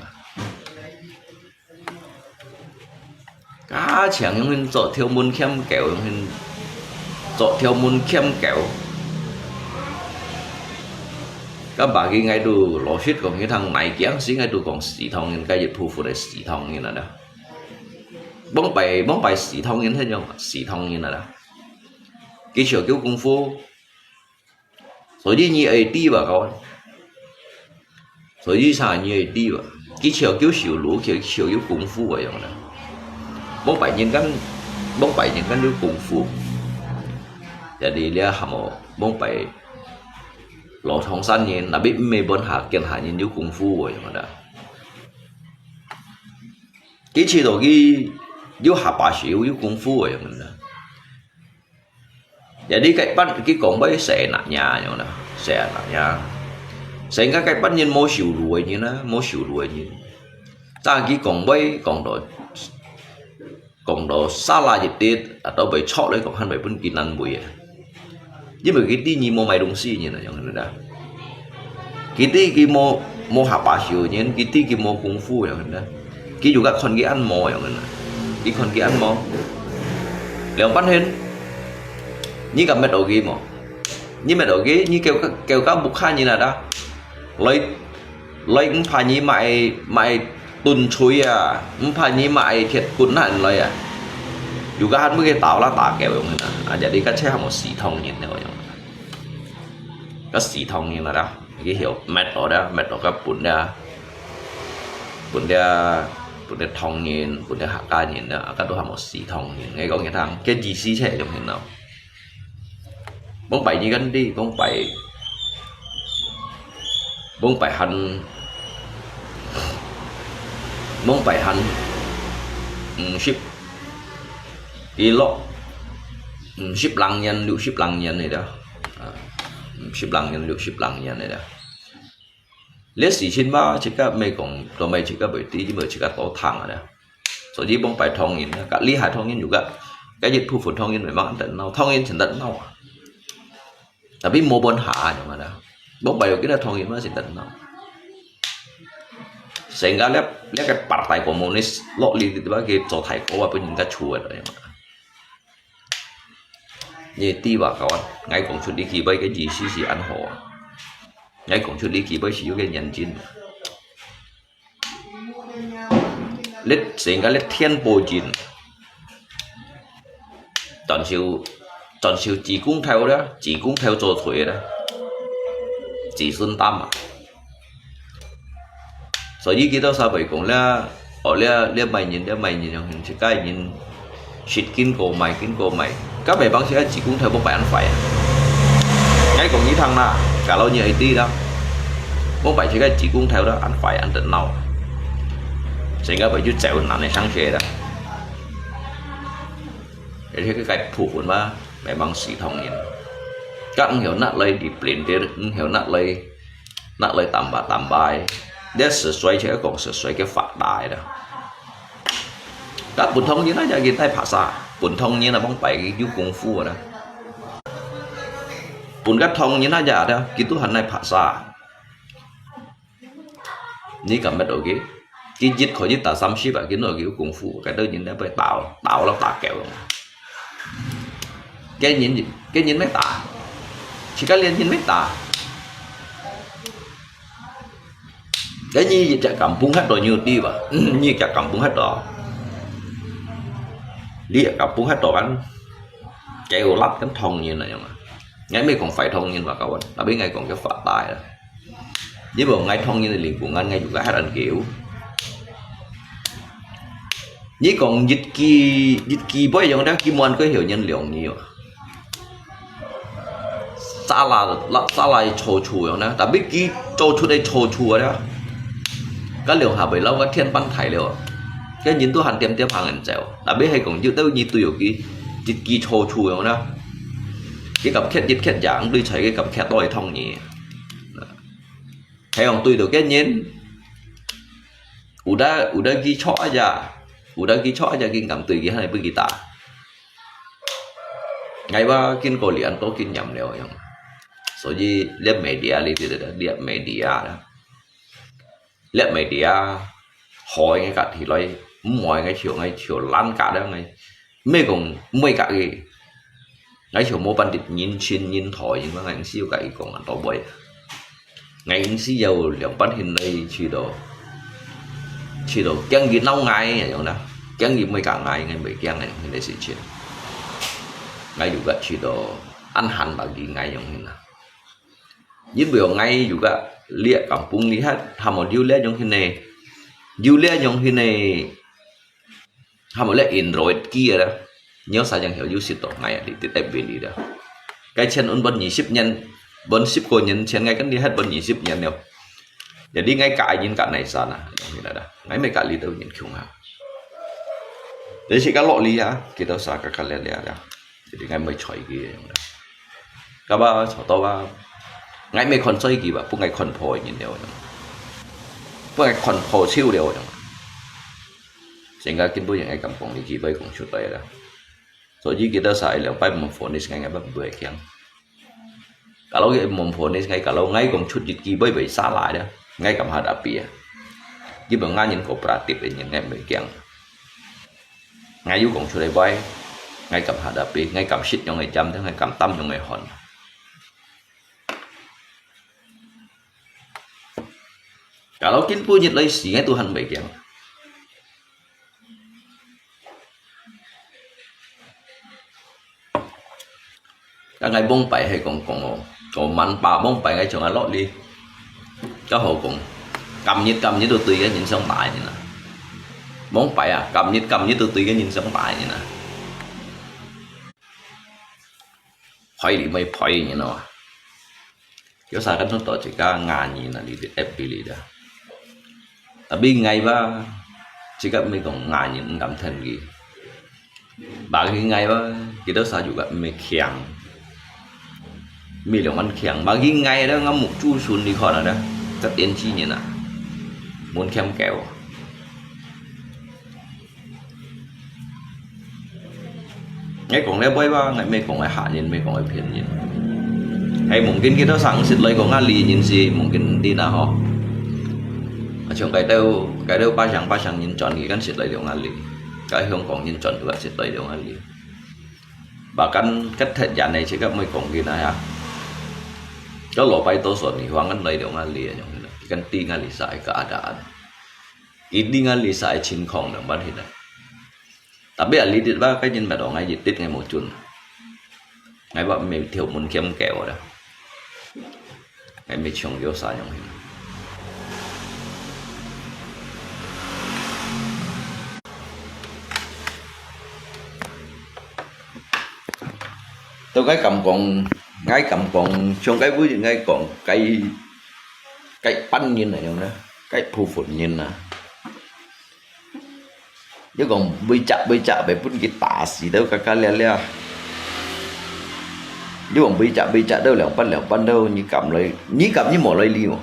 Ka chang yong hin zot thiau mun khiam kêu yong hin zot thiau mun khiam kêu. Ka ba ki ngai tu lo shit kong hi thang nai kiang si ngai tu kong si thong yin ka yit phu phu dai si thong yin na da. Bong bai bong bai si thong yin hen yong si thong yin na da. Ki chiu kiu kung fu. 所以你愛知吧，各位。所以啥你愛知吧？佢只有叫修路，佢只有功夫个樣啦。望拜人間，望拜人間有功夫。Jadi這下無望拜老唐山人，tapi毋係問下見下人有功夫个樣啦。佢知道佢有下把手，有功夫个樣啦。 Jadi該班佢講話細人仔樣啦，細人仔。Sehingga該班人無修路个人啊，無修路个人。Tapi佢講話講到講到salah一滴，atau會錯來講，還會分佢難為个。因為佢知你無買東西个人啊，樣啦。佢知佢無無下把手个人，佢知佢無功夫个人啊。佢就較看佢恁無樣啦。你看佢恁無？兩半天，你敢搣到佢無？你搣到佢，你叫佢，叫佢屋下人啊啦，來，來毋怕你買，買鈍錘啊，毋怕你買鐵棍啊來啊。有个還會去打啦打狗樣啊，啊，jadi該車還無死唐人了樣。該死唐人啊啦，佢曉搣到啦，搣到該分啦，分啦，分啦唐人，分啦客家人啦，該都還無死唐人。𠊎講佢聽，該意思係樣形咯。往擺你跟你，往擺，往擺還，往擺還，五十，幾落，五十零年、六十零年个啦，啊，五十零年、六十零年个啦。 這事情嘛，自家毋係講，都毋係自家會知，因為自家都聽啊啦。所以往擺唐人啊，較厲害唐人有个，該一部分唐人memang得鬧，唐人真得鬧啊。Tapi無辦法啊，樣啊啦。往擺有幾多唐人嘛，真得鬧。成个這，這个Partai Komunis落嚟，對吧？佢做大哥啊，分人家處个，樣啊。 你知吧，kawan？𠊎講出這句話个意思係恁好啊。𠊎講出這句話係有个原因。這成个這天保人，全受，全受主公頭啦，主公頭做衰啦，子孫擔啊。 所以佢兜儕會講啦，哦，這，這麼人，這麼人樣形，自家人食緊過買，緊過買，該memang自家主公頭無擺恁壞啊。𠊎講你聽啦，假如你愛知啦，無擺自家主公頭啦，恁壞，恁得鬧，成个會就走難个上去啦。而且佢个部分嘛，memang死唐人。該毋曉拿來discipline，毋曉拿來 拿來tambah-tambah，這實在就講實在个發達啦。該分唐人啊，也係大拍沙，分唐人啊，往擺有功夫啦。分該唐人啊，也啦，佢都還來拍沙。你敢搣到佢？佢一可以打三十啊，佢哪有功夫？該兜人咧，會打，打到打狗。 該人，該人毋打，自家連人毋打。該你一隻kampung歇到，你有知吧？你一隻kampung歇到，你一隻kampung歇到kan，該有辣跟唐人來樣啊。𠊎毋係講壞唐人嘛，kawan，tapi𠊎講个發達啦。 你無𠊎唐人个lingkungan，𠊎有个還恁久。你講一支，一支杯樣咧，佢滿過曉人兩年啊。沙拉，沙拉个臭臭樣咧，tapi佢做出个臭臭啊咧，該兩下袂老个天崩地裂啊。該人都還恬恬行人走，tapi係講有兜你對佢一支臭臭樣咧，佢敢徛一徛，樣對在佢敢徛到个唐人。 係講對到个人，有得，有得佢錯啊呀，有得佢錯啊呀，佢敢對佢，還係分佢打。𠊎話經過這恁多經驗了樣，所以這media呢，這，這，這media啦，這media，好个个體來，毋好个就，个就爛个了，个，毋係講毋會个个。 𠊎就無辦法認親認代，因為𠊎毋識有甲佢講恁多話。𠊎毋識有兩半天來去到，去到驚佢鬧𠊎樣啦，驚佢毋會甲𠊎，𠊎袂驚个樣个事情。𠊎有甲去到恁閒把佢𠊎樣形啦。因為𠊎有甲這kampung裡下，還無有這樣形个，有這樣形个 他們咧inroit佢啊啦，你有啥人曉有識到𠊎啊？你，你，你，你啦。該錢分分二十年，分十個年前，𠊎跟你還分二十年了。Jadi𠊎甲人甲哪儕啊？你啦啦，𠊎毋係甲你兜人窮啊。這時甲落雨啊，佢兜儕甲甲咧咧啊。Jadi𠊎毋會睬佢樣啦。甲啊，吵到啊，𠊎毋係看衰佢吧，分𠊎看破个人了樣，分𠊎看破手了樣。 成个根本人个感覺，你只會講出來啦。所以佢兜儕兩擺問fonis，𠊎，𠊎毋會驚。Kalau佢問fonis，𠊎，kalau𠊎講出一句話會，會salah啦，𠊎敢下打比啊。Dia menganyin kooperatif，人，𠊎毋會驚。，𠊎有講出來話，𠊎敢hadapi，𠊎敢食樣个針，𠊎敢擔樣个汗。Kalau今晡日來死，𠊎都還袂驚。 該𠊎往擺係講講哦，講萬把往擺𠊎像𠊎落哩，較好講，今日今日都對个人相打个人啊。往擺啊，今日今日都對个人相打个人啊。Pai你妹pai你know啊！有啥个做到自家牙人啊，你F B里的。Tapi ngai ba，自家毋係講牙人毋敢聽佢。Bagi ngai ba，kita sa juga毋係強，毋係兩萬強。Bagi ngai đó，ngam mục chu sun đi khỏi đó，các tiến sĩ人啊，muốn khiêm kẹo。 𠊎講了會話，𠊎毋係講个嚇人，毋係講个騙人。係mungkin kita sang食來講啊，利人是mungkin毋知啦吼。啊，像該兜該兜巴掌巴掌人轉去，kan食來兩啊利，該香港人轉去啊，食來兩啊利。Bahkan cách thật giả này chỉ gấp mới講cái này à. Có lọ bay tô sổ thì hoang ngăn lấy được ngăn lìa nhung, kan ti ngăn lì sai keadaan. Ini ngăn lì sai chính không nang ban hiện nay. Tapi a li dit ba cái nhân mà đó ngay dịch tít ngay một chun. Ngay ba mình thiếu muốn khiêm kẹo đó. Ngay mình chồng vô xa nhung hiện. Tao cái cầm con, cái cầm con, trong cái vui ngay con cái cái bắn nhìn này nhung đó, cái phu phun nhìn nè. Nếu còn bị chặt bị chặt bị phun cái ta xì đâu cả cả lia lia. Nếu còn bị chặt bị chặt đâu lẻo bắn lẻo bắn đâu, như cầm lấy, như cầm như mỏ lấy li mà.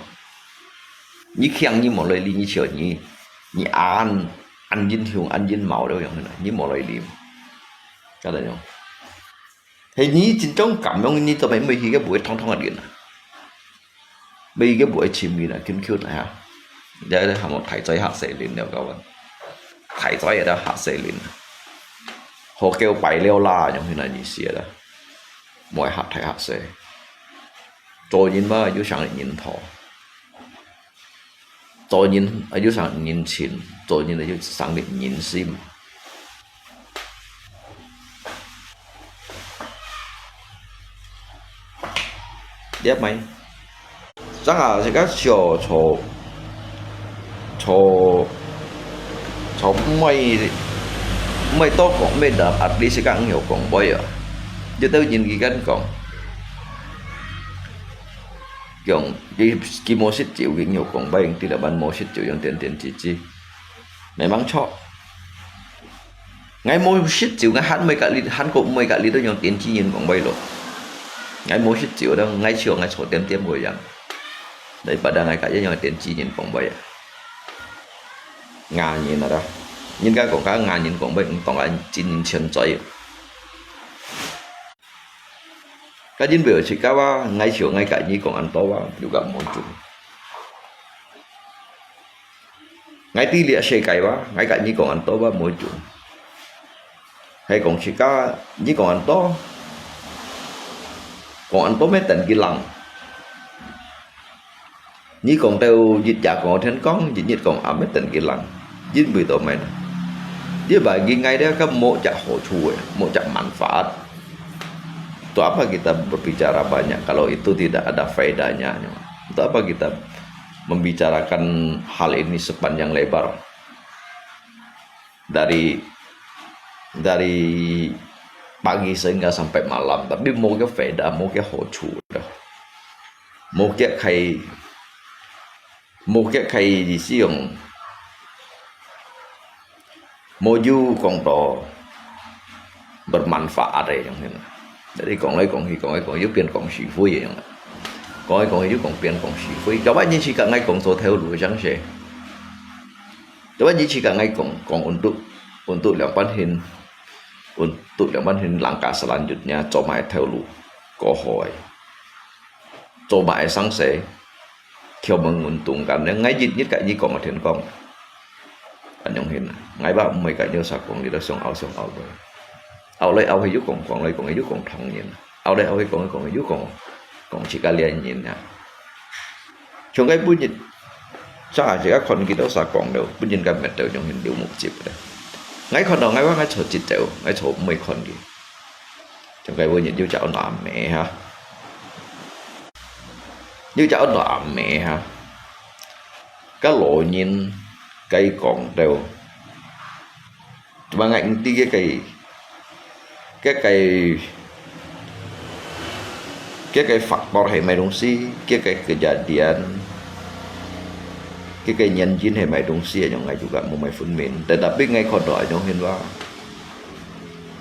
Như khiang như mỏ lấy li, như chiều như, như ăn, ăn dính hiung, ăn dính máu đâu, như mỏ lấy li mà. Cái đó nhung. Thì nhi chính trong cảm động nhi tụi mình mới hi cái buổi thông thông là điện à. Bây cái buổi chim đi là kim cute này ha. Giờ đây hàm một thải giới hạ sệ lên đeo các bạn. Thải giới ở đó hạ sệ lên. Hồ kêu bài leo la, nhung hi là nhi xìa đó. Mỗi hạ thải hạ sệ. Cho nhìn mà, yú sang nhìn thọ. Cho nhìn, à, yú sang nhìn chín. Cho nhìn là yú sang điện nhìn sim. Điệp mày. Chắc là sẽ các chiều cho, cho, cho mày, mày tốt còn mày đã at least các nhiều còn bây giờ. Chứ tao nhìn cái gắn còn. Kiểu, cái, cái mô xích chịu cái nhiều còn bây, thì là bạn mô xích chịu dùng tiền tiền chỉ chi. Mày mắng cho. Ngai mô shit chiu ngai han mui kak li, han kok mui kak li to yong tiên tri yin kong bai lo. Ngai mô shit chiu to ngai chiu ngai cho tiêm tiêm koi yang. Daripada ngai kak yong tiên tri yin kong bai. Nga yin na da. Yin ka kong ka nga yin kong bai, tong ka jin yin chen zoi. Ka yin bai chi ka wa, ngai chiu ngai kak yi kong an to wa, yu ka mo chu. Ngai ti lia shei kai wa, ngai ka nyi kong an to wa mo chu. Hai kong chi ka, nyi kong an to. Kong an to me ten ki lang. Nyi kong teo yit ya kong then kong, yit yit kong a me ten ki lang. Yin bui to me. Ye ba gi ngai dia ka mo ja ho chu, mo ja manfaat. Untuk apa kita berbicara banyak kalau itu tidak ada faedahnya? Untuk apa kita membicarakan hal ini sepanjang lebar dari dari pagi sehingga sampai malam, tapi 無个 faedah, 無个好處的，無个可以，無个可以使用。 Moju kong to bermanfaat eh yang hin. Jadi kong lai kong hi, kong lai kong hi, yuk pian kong si fui yang. Kong lai kong hi, yuk kong pian kong si fui. Kau ba nyi si ka ngai kong so theo lu sang se. Kau ba nyi si ka ngai kong, kong untuk, untuk liang pan hin, untuk liang pan hin langkah selanjutnya, comai theo lu. Ko hoi. Comai sang se. Khéo menguntungkan, ngai yit yit ka yi kong a thian kong. 恁樣形啊。𠊎話毋會甲有啥講，你都想拗想拗來，拗來拗去又講，講來講去又講唐人，拗來拗去講來講去又講，講自家个人啊。像該本日，上下自家看佢兜啥講了，本人甲滅掉樣形流目汁个。𠊎看到𠊎話𠊎坐直走，𠊎坐毋會看佢。像該本日有隻安到阿姆哈，有隻安到阿姆哈，甲老人該講到。 Cuma ngai ngerti个个个个个faktor係麼个東西，个个kejadian，个个原因係麼个東西，恁樣ngai juga無麼个分明。Tetapi ngai看到恁樣形話，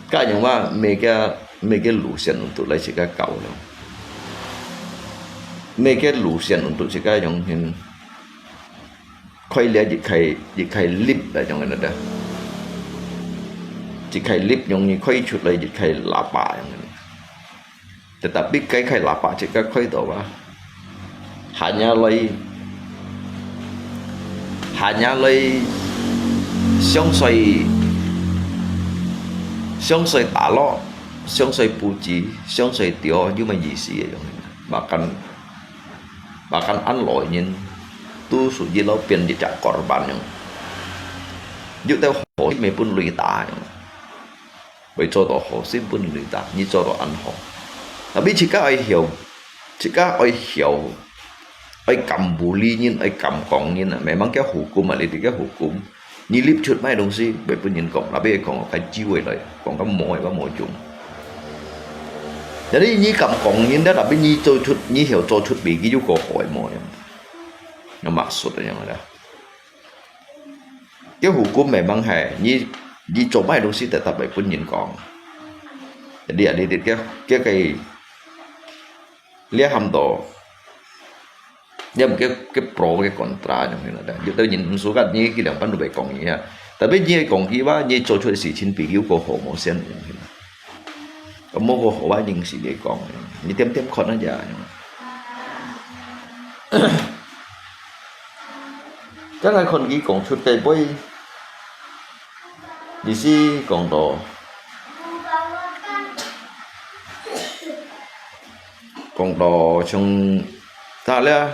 个樣話，每个每个路線untuk來自家搞了，每个路線untuk自家樣形。 開了一開一開lift來樣个啦，一開lift容易開出來一開喇叭樣个。Tetapi該開喇叭自家開到啊，hanya來hanya來相隨相隨打落，相隨布置，相隨掉，有麼个意思个樣个？Makan Bahkan安老人都屬於老變一隻korban樣。有兜好心个分雷打樣，會做到好心分雷打，你做到安好。Tapi自家愛曉，自家愛曉，愛敢bully人，愛敢講人啊，memang叫hukum啊，你知叫hukum。 你立出麼个東西，會分人講，tapi講个機會來，講个無个無用。Jadi你敢講人了，tapi你做出，你曉做出比佢又過好个無樣，那maksud个樣啦。叫hukum memang係，你你做麼个東西tetap會分人講。Jadi啊，你你叫叫佢，你喊到。 Dia mungkin ke pro ke kontra樣形啦。有兜人毋suka你，佢兩班都會講你啊。Tapi你講佢話，你做出个事情比佢過好無先樣形啦。咁無過好啊，認識你講，你點點看啊呀。再來看佢講出个杯，意思講到 講到像，但係咧，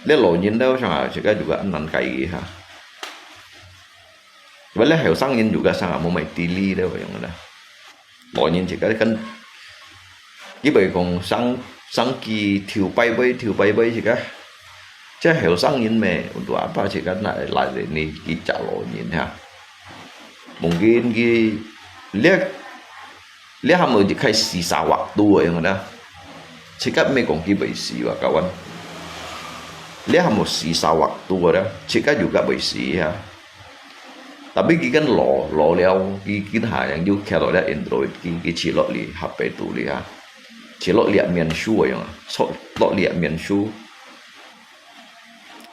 這老人了，像啊，自家juga難改个哈。Tapi這後生人juga sangat無麼个地理了，樣啦。老人自家跟，佢會講生，生佢頭擺尾，頭擺尾自家。這後生人咩，untuk apa自家拿來你去食老人哈。Mungkin佢，這 這還無一開sisa waktu个樣啦。自家毋係講佢會死哇，kawan。這還無sisa waktu个啦，自家juga會死哈。Tapi佢跟老，老了，佢今下樣又徛到這Android，佢，佢坐落去HP肚裡哈，坐落這面書个樣啊，坐落這面書。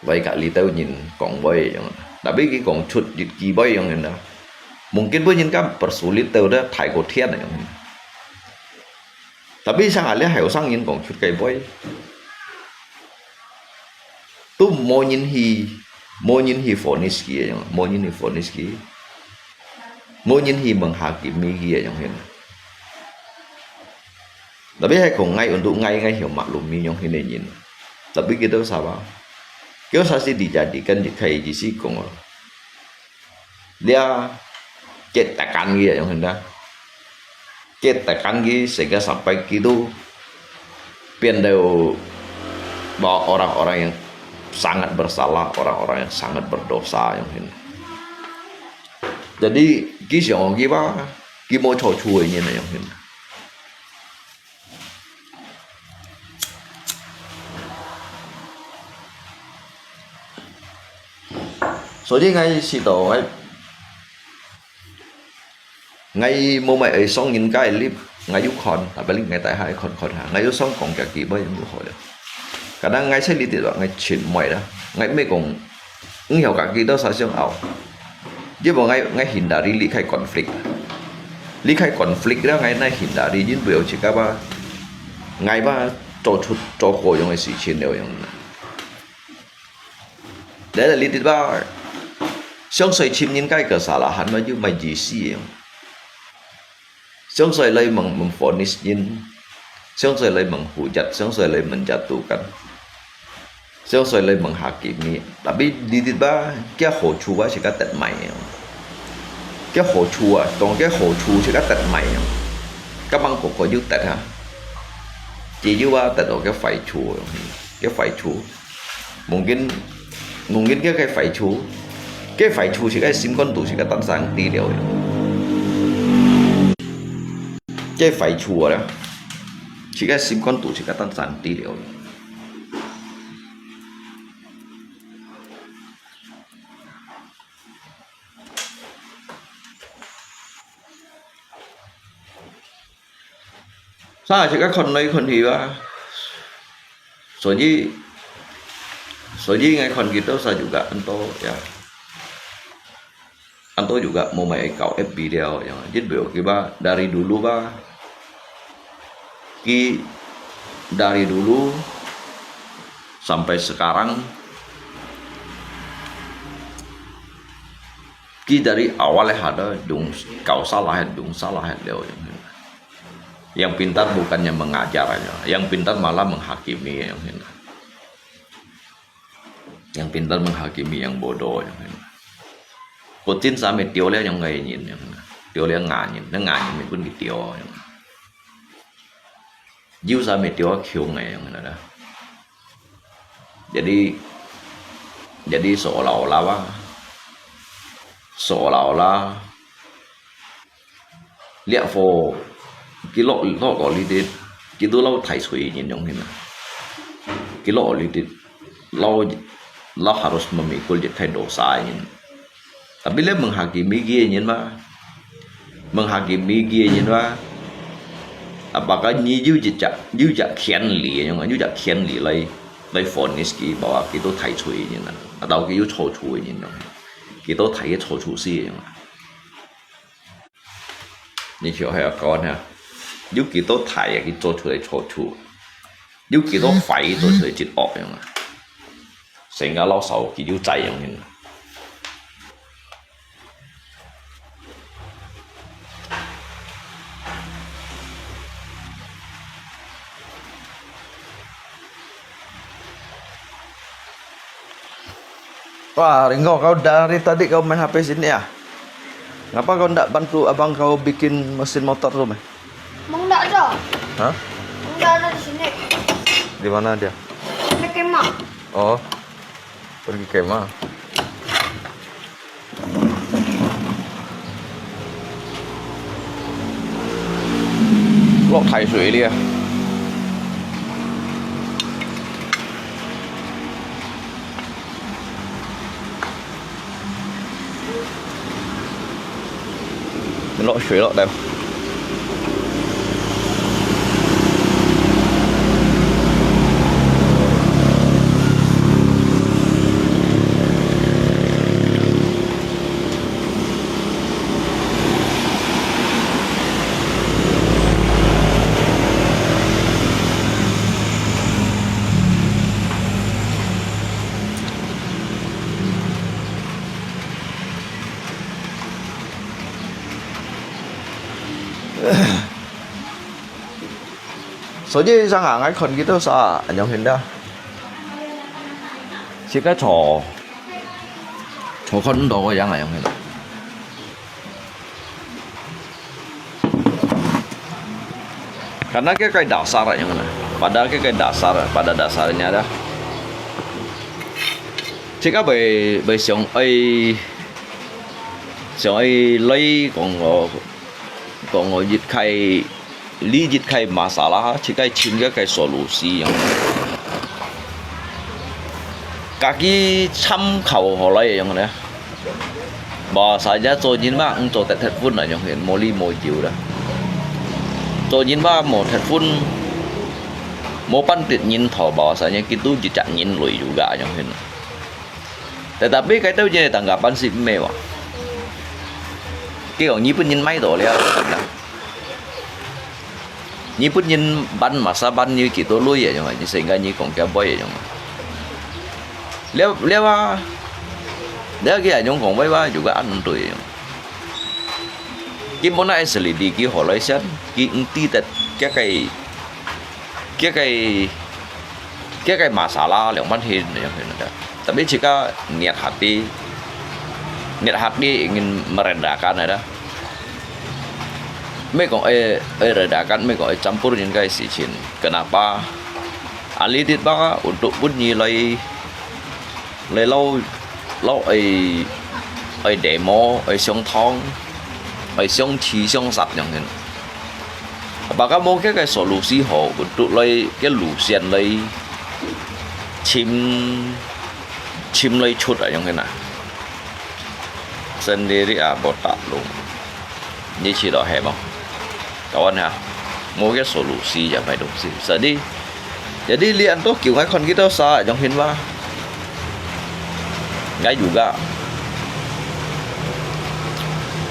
來甲這兜人講話樣，tapi佢講出一句話樣啦，mungkin分人家bersulit到咧大過天樣。Tapi sang啊，這後生人講出个話，都無人去，無人去vonis佢樣，無人去vonis佢，無人去問下佢咩佢樣。 Tapi係講𠊎untuk𠊎，𠊎曉maklumi樣形个人。Tapi佢兜salah，佢salah係dijadikan一開始講哦，這佢tekan佢樣形啦，佢tekan佢，sehingga sampai佢都變到bahwa orang-orang yang sangat bersalah, orang-orang yang sangat berdosa樣形。Jadi佢想佢話，佢無做錯个人樣形。 所以𠊎試到𠊎，𠊎無麼个愛上人家个live，𠊎有看，tapi𠊎大下看看下，𠊎有想講幾句話就好了。Kadang𠊎在這地方，𠊎盡毋會啦，𠊎毋係講，毋曉講幾多啥想拗，因為𠊎，𠊎hindari離開conflict，離開conflict了，𠊎哪hindari，因為有自家吧，𠊎吧做出做過樣个事情了樣。 Dahil litid ba, 想說尋人个kesalahan嘛，又無意思个。想說來問，問fonis人，想說來問hujat，想說來問jatuhkan，想說來問hakimi。Tapi litit ba，佢好處啊，自家得賣个。佢好處啊，當佢好處自家得賣个。Kamang koko又得啊，佢又啊得到佢壞處，佢壞處。 Mungkin，mungkin佢个壞處，佢壞處自家心肝肚自家單單知了。佢壞處啊，自家心肝肚自家單單知了。Sa自家看來看去啊。所以，所以𠊎看佢兜sa juga anto ya。Anto juga無賣搞F B了，ya。Jadi佢ba dari dulu ba，佢dari dulu sampai sekarang，佢dari awal ada dong搞salah，dong salah了。 Yang pintar bukannya mengajar aja, yang pintar malah menghakimi yang hina. Yang pintar menghakimi yang bodoh yang hina. Putin sa mi tio le yang ngai nyin yang hina. Tio le nga nyin, ne nga nyin mi pun ki tio yang. Jiu sa mi tio kiu ngai yang hina dah. Jadi, jadi seolah-olah, seolah-olah 這貨，佢落，落到這兜，佢都摎大罪人樣形啊。佢落到這兜，摎，摎harus memikul一個dosa人。Tapi這問hakimi佢个人嘛，問hakimi佢个人嘛，apakah你有一隻，有一隻權利樣啊，有一隻權利來，來fonis佢，bahwa佢都大罪人啊，atau佢有錯處个人樣，佢都大个錯處事樣啊。 你就係講啊，有幾多大啊，佢做出來錯處，有幾多壞，佢做出來一惡樣啊。成個老少佢有在樣形啊。Wah, Ringo, kau dari tadi kau main H P sini ya? Ngapa kau ndak bantu abang kau bikin mesin motor tu, meh? Emang ndak ada. Hah? Emang ndak ada di sini. Di mana dia? Di kemah. Oh, pergi kemah. Lok thải suối đi à? Lok suối lok đêm. Soalnya sanga ngai kon gitu sa anyong hinda. Sika cho cho kon do yang anyong hinda. Karena ke kai dasar anyong hinda. Pada ke kai dasar, pada dasarnya dah. Sika bai bai siang ai siang ai lai kong ko kong ko yit kai 理解个masalah，自家尋个个solusi樣。家己參考好來樣呢。Bahwasanya做人嘛，毋做得忒分啊樣，無理無由啦。做人嘛，無忒分，無半滴人頭，bahwasanya kita一隻人類juga樣。Tetapi cái兜嘢tanggapan si咩話？結果日本人買到了。 日本人ban masa ban như幾多鐳啊樣啊，你成個你講幾多倍啊樣啊。了了啊，你看佢恁樣講話話，有个恁對。佢本來係理佢好來先，佢毋知得，佢个，佢个，佢个masalah兩半天，tapi自家niat hati，niat hati ingin merendahkan ada。毋係講愛，愛rendahkan，毋係講愛campur人个事情。Kenapa？Alidit baka untuk pun nilai 你老，老愛，愛demo，愛上堂，愛相刺相殺樣形。Apakah無个个solusi好，untuk來个路線來尋，尋來出啊樣形啊。Sendiri啊，無大路。 你試到係無？Kawan ha，無个solusi也無東西。Jadi，jadi你恁多叫𠊎看佢兜啥，用心話。𠊎有个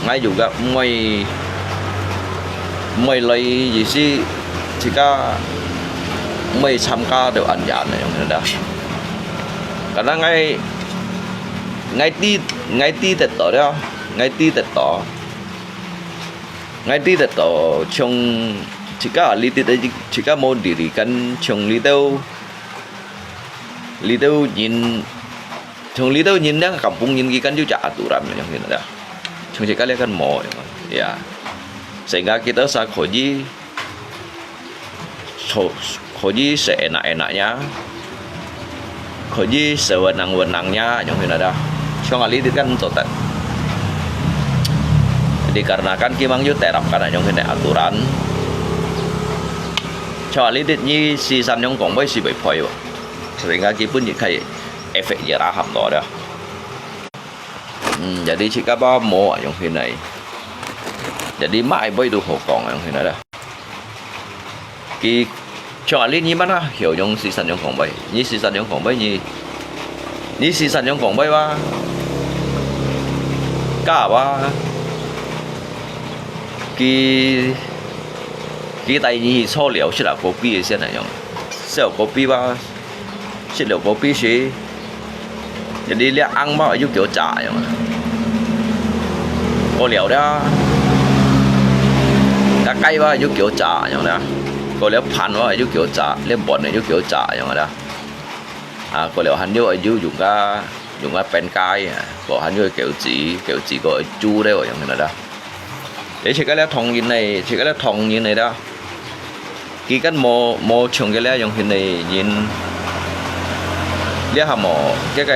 ，𠊎有个，毋會，毋會來意思，自家毋會參加到恁樣个，用心啦。Karena𠊎，𠊎知，𠊎知得到了，𠊎知得到。 𠊎知得到，像自家啊，你知得，自家無diri kan，像你兜，你兜人，像你兜人，兩个kampung人，佢kan有隻aturan，樣形啦。像自家這kan無，ya。Sehingga kita sa可以，可，可以seenak-enaknya， 可以sewenang-wenangnya，用心啦。像啊，你kan做得。Dikarenakan佢mang有terapkan，用心个aturan。像啊，你，你時常用講話係會配哦。Sehingga佢本人可以efek jerah差不多了。嗯，jadi自家把無啊，用心个。Jadi mak會都好講啊，用心啦。 佢像啊，你，你mana曉用時常用講話，你時常用講話，你，你時常用講話哇，假哇，佢，佢帶你去坐了，食了kopi个先來用，食了kopi哇，食了kopi時， Jadi這紅包又叫炸樣啊。過了了，該雞吧又叫炸樣啦。過了飯吧又叫炸，這碗呢又叫炸樣啦。啊，過了還有又用个，用个煸雞啊，過還有餃子，餃子過煮了樣啦。 你自家這唐人呢，自家這唐人呢啦，佢kan無，無像佢這樣形个人，這下無，這个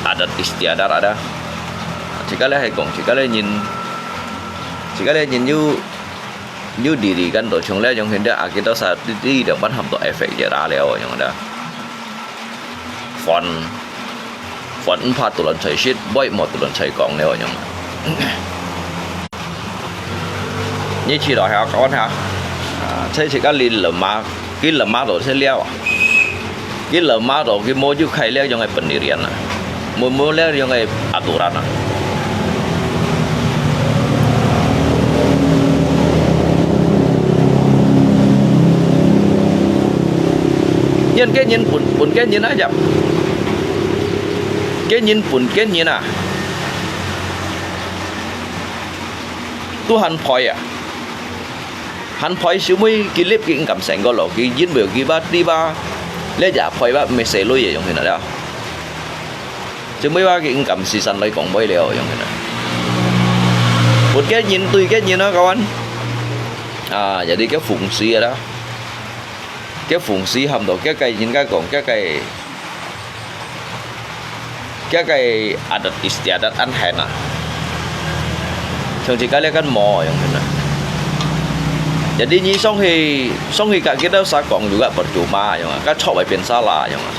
adat istiadat ada。自家這係講，自家這人，自家這人有，有diri kan到像這樣形个，啊，佢兜sa，你，你兩班喊到efek jerah了，樣啦。 飯，飯毋怕肚lunch食，杯無肚lunch講了樣。你試到下，kawan下，啊，這自家你lama，佢lama到這了啊，佢lama到佢無就開了樣个pendirian啊，無，無了樣个aturan啊。 因个人分，分个人啊，呀，个人分个人啊，都還配啊，還配小妹佢立佢毋敢成个咯，佢因為佢吧，知吧，這也配吧，毋係細女个樣形啦。 小妹話佢毋敢時常來講話了，樣个啦。分个人對个人啊，kawan。啊，jadi个風水个啦，个風水喊到个个人家講，个个，个个adat istiadat恁形啊。像自家這kan無，樣个啦。Jadi你上去，上去甲佢兜儕講又甲percuma，樣啊，甲錯會變salah，樣啊。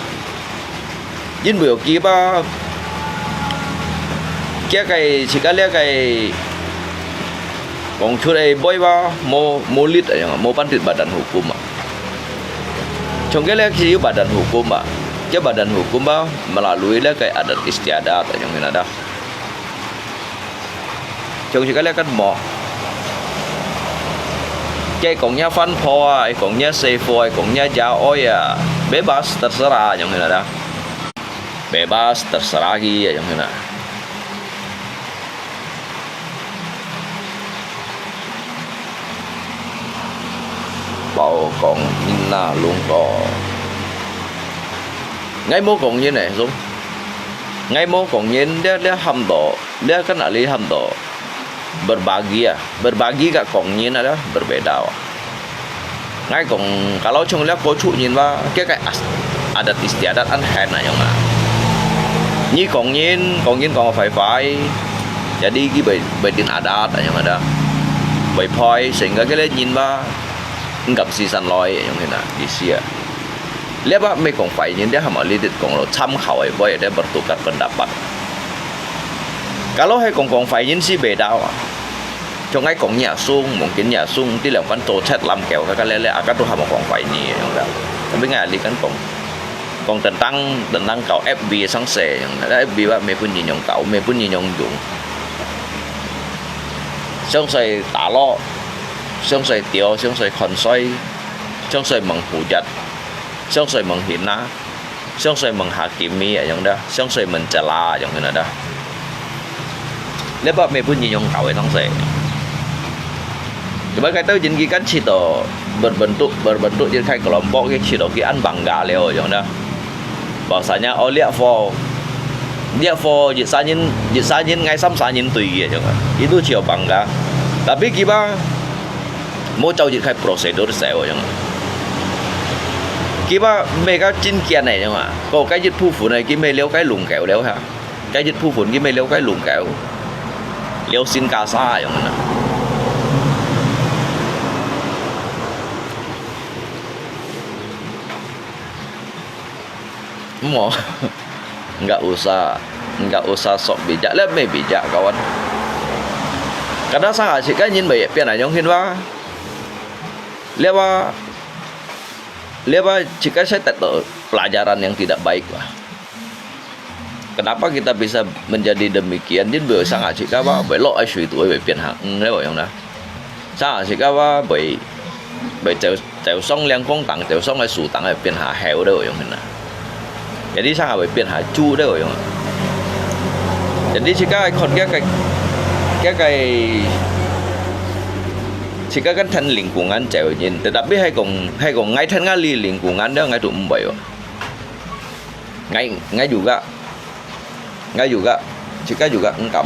因為有佢吧，佢个自家這个講出个話吧，無，無力个樣，無辦法badan hukum啊。從該這係有badan hukum吧，佢badan hukum吧，melalui這个adat istiadat，樣个啦。 像自家這kan無。佢講若番婆啊，佢講若細貨啊，佢講若爺哀啊，bebas terserah，樣个啦。Bebas terserah佢啊，樣个啦。講人啊，龍哥。𠊎無講人呢，兄。𠊎無講人，這，這喊到，這跟哪裡喊到？Berbagi啊，berbagi跟講人啊，這berbeda啊。 𠊎講，kalau像這過去人話，佢个adat istiadat恁樣啊。你講人，講人講壞壞，jadi佢會，會定adat恁樣啊，會賠，sehingga佢个人話，毋敢四散來，恁樣啊，意思啊。這話毋係講壞人，這係嘛，你講咯，參考个，會，這bertukar pendapat。Kalau係講，講壞人係beda啊。 像𠊎講若鬆，mungkin若鬆，di兩班做七攬狗，kakak lele，akak都還無講壞你，樣个。Tapi𠊎ahli kan講，講tentang，tentang搞F B上勢，樣个。F B吧，毋係分人用搞，毋係分人用用。上勢打落，上勢丟，上勢看衰，上勢問hujat，上勢問hina。 上勢問hakimi，樣个，上勢問cela，樣个啦。這把毋係分人用搞个東西。Sebab該兜人佢kan試到berbentuk，berbentuk一个kelompok，佢試到佢恁bangga了，樣个。Bahasanya，哦，這貨，這貨一儕人，一儕人，𠊎三儕人對佢，樣个。Itu試到bangga。Tapi佢吧，無照一个prosedur勢，樣个。 佢話毋係个真見个樣啊，個該一部分个佢毋係了解龍狗了哈，該一部分佢毋係了解龍狗，了新加沙樣啊。Mo，nggak usah，nggak usah sok bijak，了毋係bijak kawan。Kadang sanga sikap人會變啊，樣形話，了話。 Lepas jika saya tak tahu pelajaran yang tidak baik lah. Kenapa kita bisa menjadi demikian? Jin boleh sangat jika apa, boleh lo ai sui tu boleh pian ha, eng leo yang na. Sangat jika apa, boleh boleh jauh jauh song liang kong tang, jauh song ai su tang ai pian ha heo leo yang na. Jadi sangat boleh pian ha ju leo yang. Jadi jika ai kon kia kai kia kai 自家跟聽靈骨眼就應，tetapi係講係講𠊎聽𠊎哩靈骨眼了，𠊎都毋會哦。𠊎𠊎juga，𠊎juga，自家juga毋敢。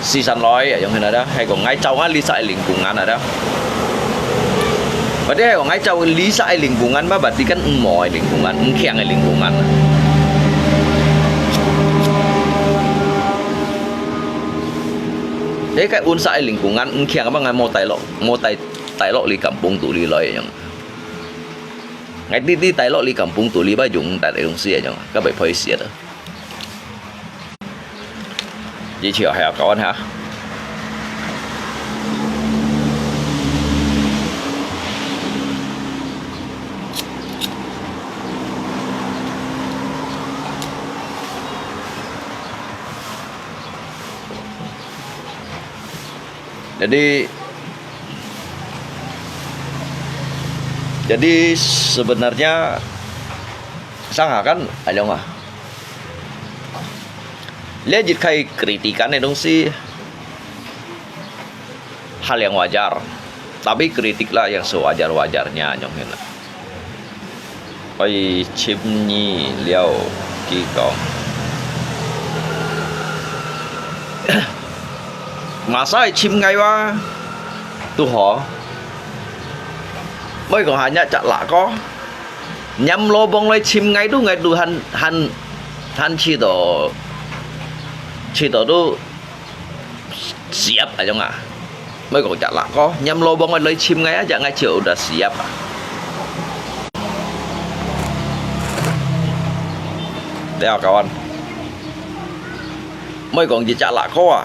時常來啊，用現在啦，係講𠊎照𠊎哩儕靈骨眼啊啦。Berarti係講𠊎照哩儕靈骨眼，berarti kan毋無靈骨眼，毋強个靈骨眼。你个運勢靈骨眼毋強，berarti𠊎無帶落。 無帶帶落哩kampung肚哩來樣。𠊎知知帶落哩kampung肚哩，把用帶个東西樣，該會歹勢个。這條還要搞完哈。 Jadi, jadi sebenarnya sangat kan, ayong ah. 了解 kritikan个東西，hal yang wajar. Tapi kritiklah yang sewajar-wajarnya, ayong hina. 愛尋你了，佢講。Masa愛尋𠊎哇，都好。毋好講還一隻辣哥，拈羅幫來尋𠊎都，𠊎都還還還試到，試到都 siap ayong ah. Mai kong jak lak ko, nyam lobong oi loi chim ngai aja ngai cio udah siap ah. Teo kawan. Mai kong jak lak ko ah.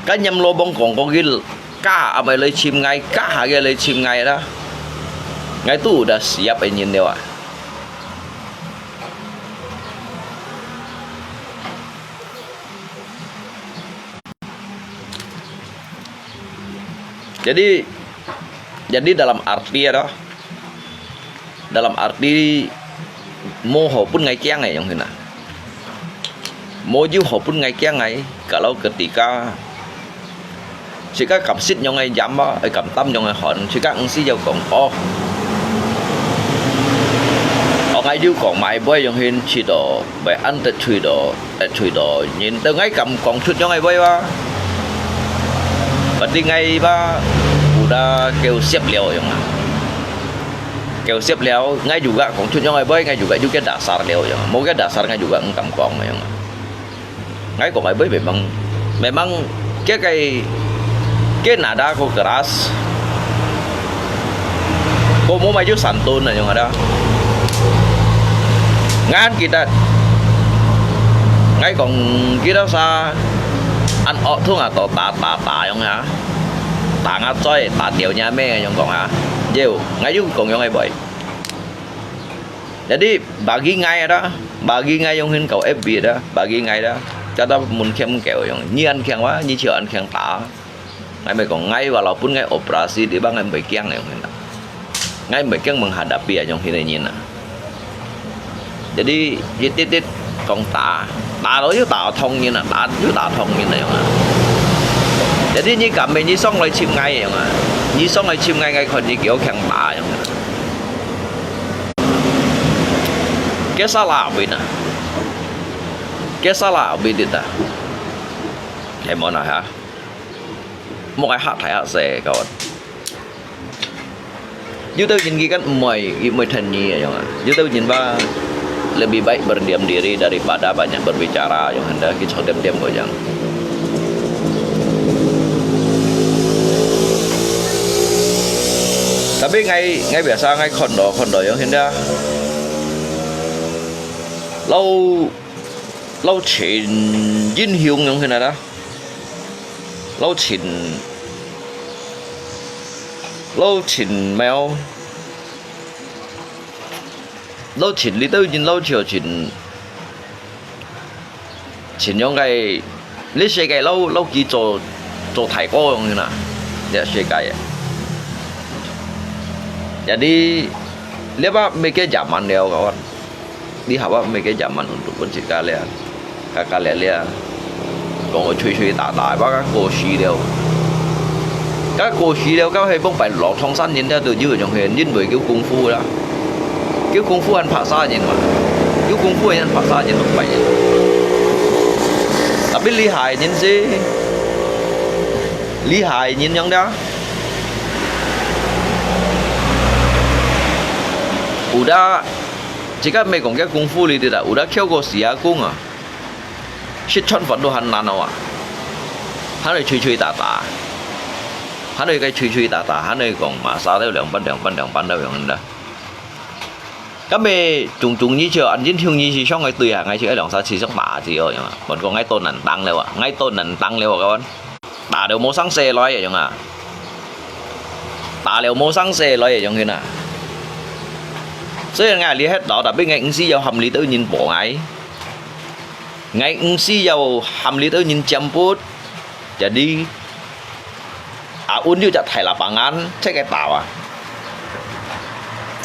Kan nyam lobong kong kong gil ka amai loi chim ngai, ka ha ge loi chim ngai da. Ngai tu udah siap ai nyin deo ah. Jadi, jadi dalam arti ada, dalam arti mo ho pun ngai kiang ai yong hina. Mo ju ho pun ngai kiang ai, kalau ketika 自家敢食仰个鹽啊，會敢擔仰个寒，自家毋使要講哦。哦，𠊎有講買杯用心去到，會恁得罪到，得罪到人，都𠊎敢講出仰个杯哇。Berarti𠊎吧，有啦，夠食了用啊。夠食了，𠊎juga講出仰个杯，𠊎juga有个dasar了用啊，無个dasar𠊎juga毋敢講个用啊。 Ngai kong ai bơi memang, memang 佢个，佢个nada ko keras, ko mo mai ju santun na yong ada. Ngan kita, ngai kong kita sa an ok thung a to ta ta ta yong ha, ta nga choi ta tiau nya me yong kong ha, yeu ngai ju kong yong ai bơi. Jadi bagi ngai ada, bagi ngai yong hin kau F B ada, bagi ngai ada. Kada mun khiam keu yong, nyi an khiang wa, nyi chiu an khiang ta. Ngai mai kong ngai walaupun ngai operasi di bang ngai mai kiang yong hin. Ngai mai kiang menghadapi yong hin nyi na. Jadi, tit tit tit kong ta, ta lo yu ta thong nyi na, ta yu ta thong nyi na yong a. Jadi nyi kam me nyi song lai chim ngai yong a. Nyi song lai chim ngai ngai khon nyi kiu khiang ta yong a. Kesa la bui na. Kesa la bui di ta. Hei mo na ha. Mo kai ha thai ha se kawan. Yu tau jin ki kan moi, i moi than nyi yong a. Yu tau jin ba lebih baik berdiam diri daripada banyak berbicara yong handa ki chok diam diam ko jang. Tapi ngai, ngai biasa ngai khon do, khon do yong handa. Lau, lau chen jin hiung yong handa da. Lau chen, lau chen mèo. Lau chen li tau jin lau chiu chen. Chen yong kai, li se kai lau, lau ki cho, cho thai ko yong na. Ya se kai. Jadi, li ba me ke jaman liao kawan. Li ha ba me ke jaman untuk pun sit ka lia. Ka ka lia lia. Kong oi chui chui ta ta, ba ka ko si liao. Ka ko si liao, ka hei bong pai lo thong san yin ta tu yu yong hei, yin boi kiu kung fu la. Kiu kung fu an pha sa yin ma. Kiu kung fu an pha sa yin bong pai yin. Tapi li hai yin si. Li hai yin yong da. Udah, jika me kong kiu kung fu li di da, udah kiu ko si a kung a. Sit chon fot du han nan a wa. Han oi chui chui ta ta. Han oi kai chui chui ta ta. Han oi kong ma sa teo liang pan liang pan liang pan teo yong da. Ka me chung chung nyi chiu an jin thiu nyi si siong ai tui ha. Ngai chiu ai liang sa chi siong ma chi o yong a. Bon kong ngai to nan tang liao a. Ngai to nan tang liao a kawan. Ta liao mo sang se loi yong a. Ta liao mo sang se loi yong hin a. Sui ngai li het tao, tapi ngai ung si yau ham li tau nyin po ngai. Ngai ung si yau ham li tau nyin jemput. Jadi, a un yu jak thai lapangan, cek kai ta wa.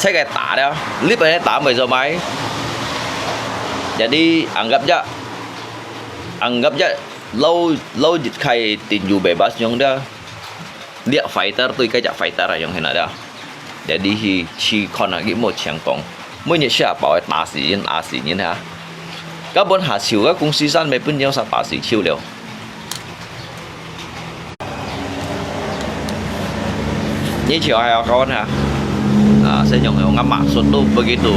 Cek kai ta liao, li pai ta mai zo mai. Jadi, anggap jak, anggap jak lau, lau jit khai tin yu bebas yong da. Liak fighter tui kai jak fighter yong hin a da. Jadi hi chi khon a ki mo chiang kong. Mo nyi sia pao ta si yin a si yin ha. Ka bon ha chiu ka kung si san me pun yong sa ta si chiu liao. Nyi chiu hai a kawan ha. A, sen yong yong a maksud tu begitu.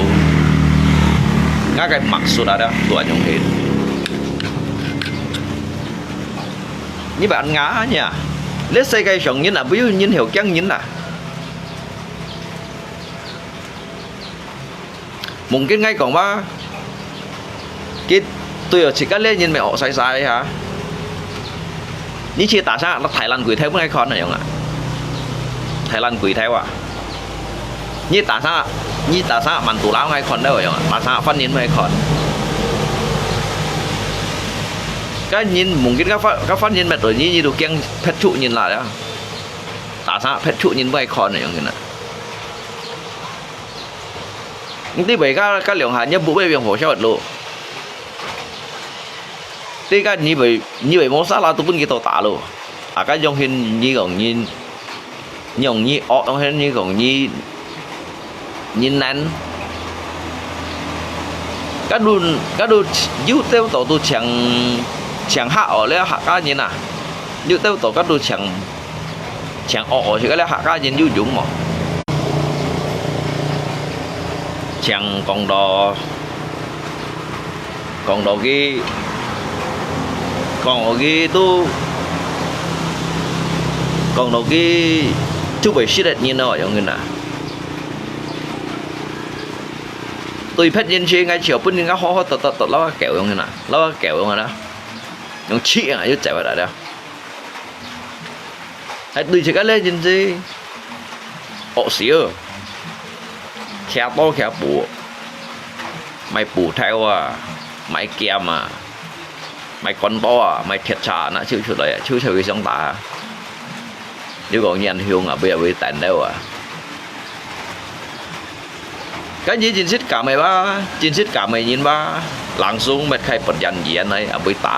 Nga kai maksud ada tuan yong hin. Nyi ban nga nya. Let's say kai siong yin a, bu yu yin hiu kiang yin a. Mungkin ngai kong ba, ki tui yo chik ka le nyin me ok sai sai ha. Nyi chi ta sa la Thái Lan kui thai bu ngai khon na yong a. Thái Lan kui thai wa. Nyi ta sa, nyi ta sa man tu la ngai khon da yong a. Ta sa fan nyin bu ngai khon. Ka nyin mungkin ka fan, ka fan nyin met tu nyi nyi tu kiang phet chu nyin la ya. Ta sa phet chu nyin bu ngai khon na yong nyin a. Nti bai ka, ka liang ha, nya bu bai biang ho siao lo. Ti ka nyi bai, nyi bai mo sa la tu pun ki to ta lo. 啊，該樣形你講你，你講你惡，樣形你講你，你懶。該都，該都有兜多都像，像客哦，這客家人啊，有兜多該都像，像惡哦，係該這客家人有用無？像講到 講到佢，講到佢都，講到佢就會識得人咯，樣形啊。對別人去，𠊎就分人家好好得得得，摎佢搞樣形啊，摎佢搞樣形啊，用氣啊，又走回來了。 還對自家咧，真係惡死哦！徛刀徛布，賣布頭啊，賣劍啊，賣關刀啊，賣鐵叉啊，拿手出來啊，手出去相打啊。又講英雄啊，尾也會彈了啊！ 該你真實感个吧，真實感个人吧，langsung搣開別人言來，也會打。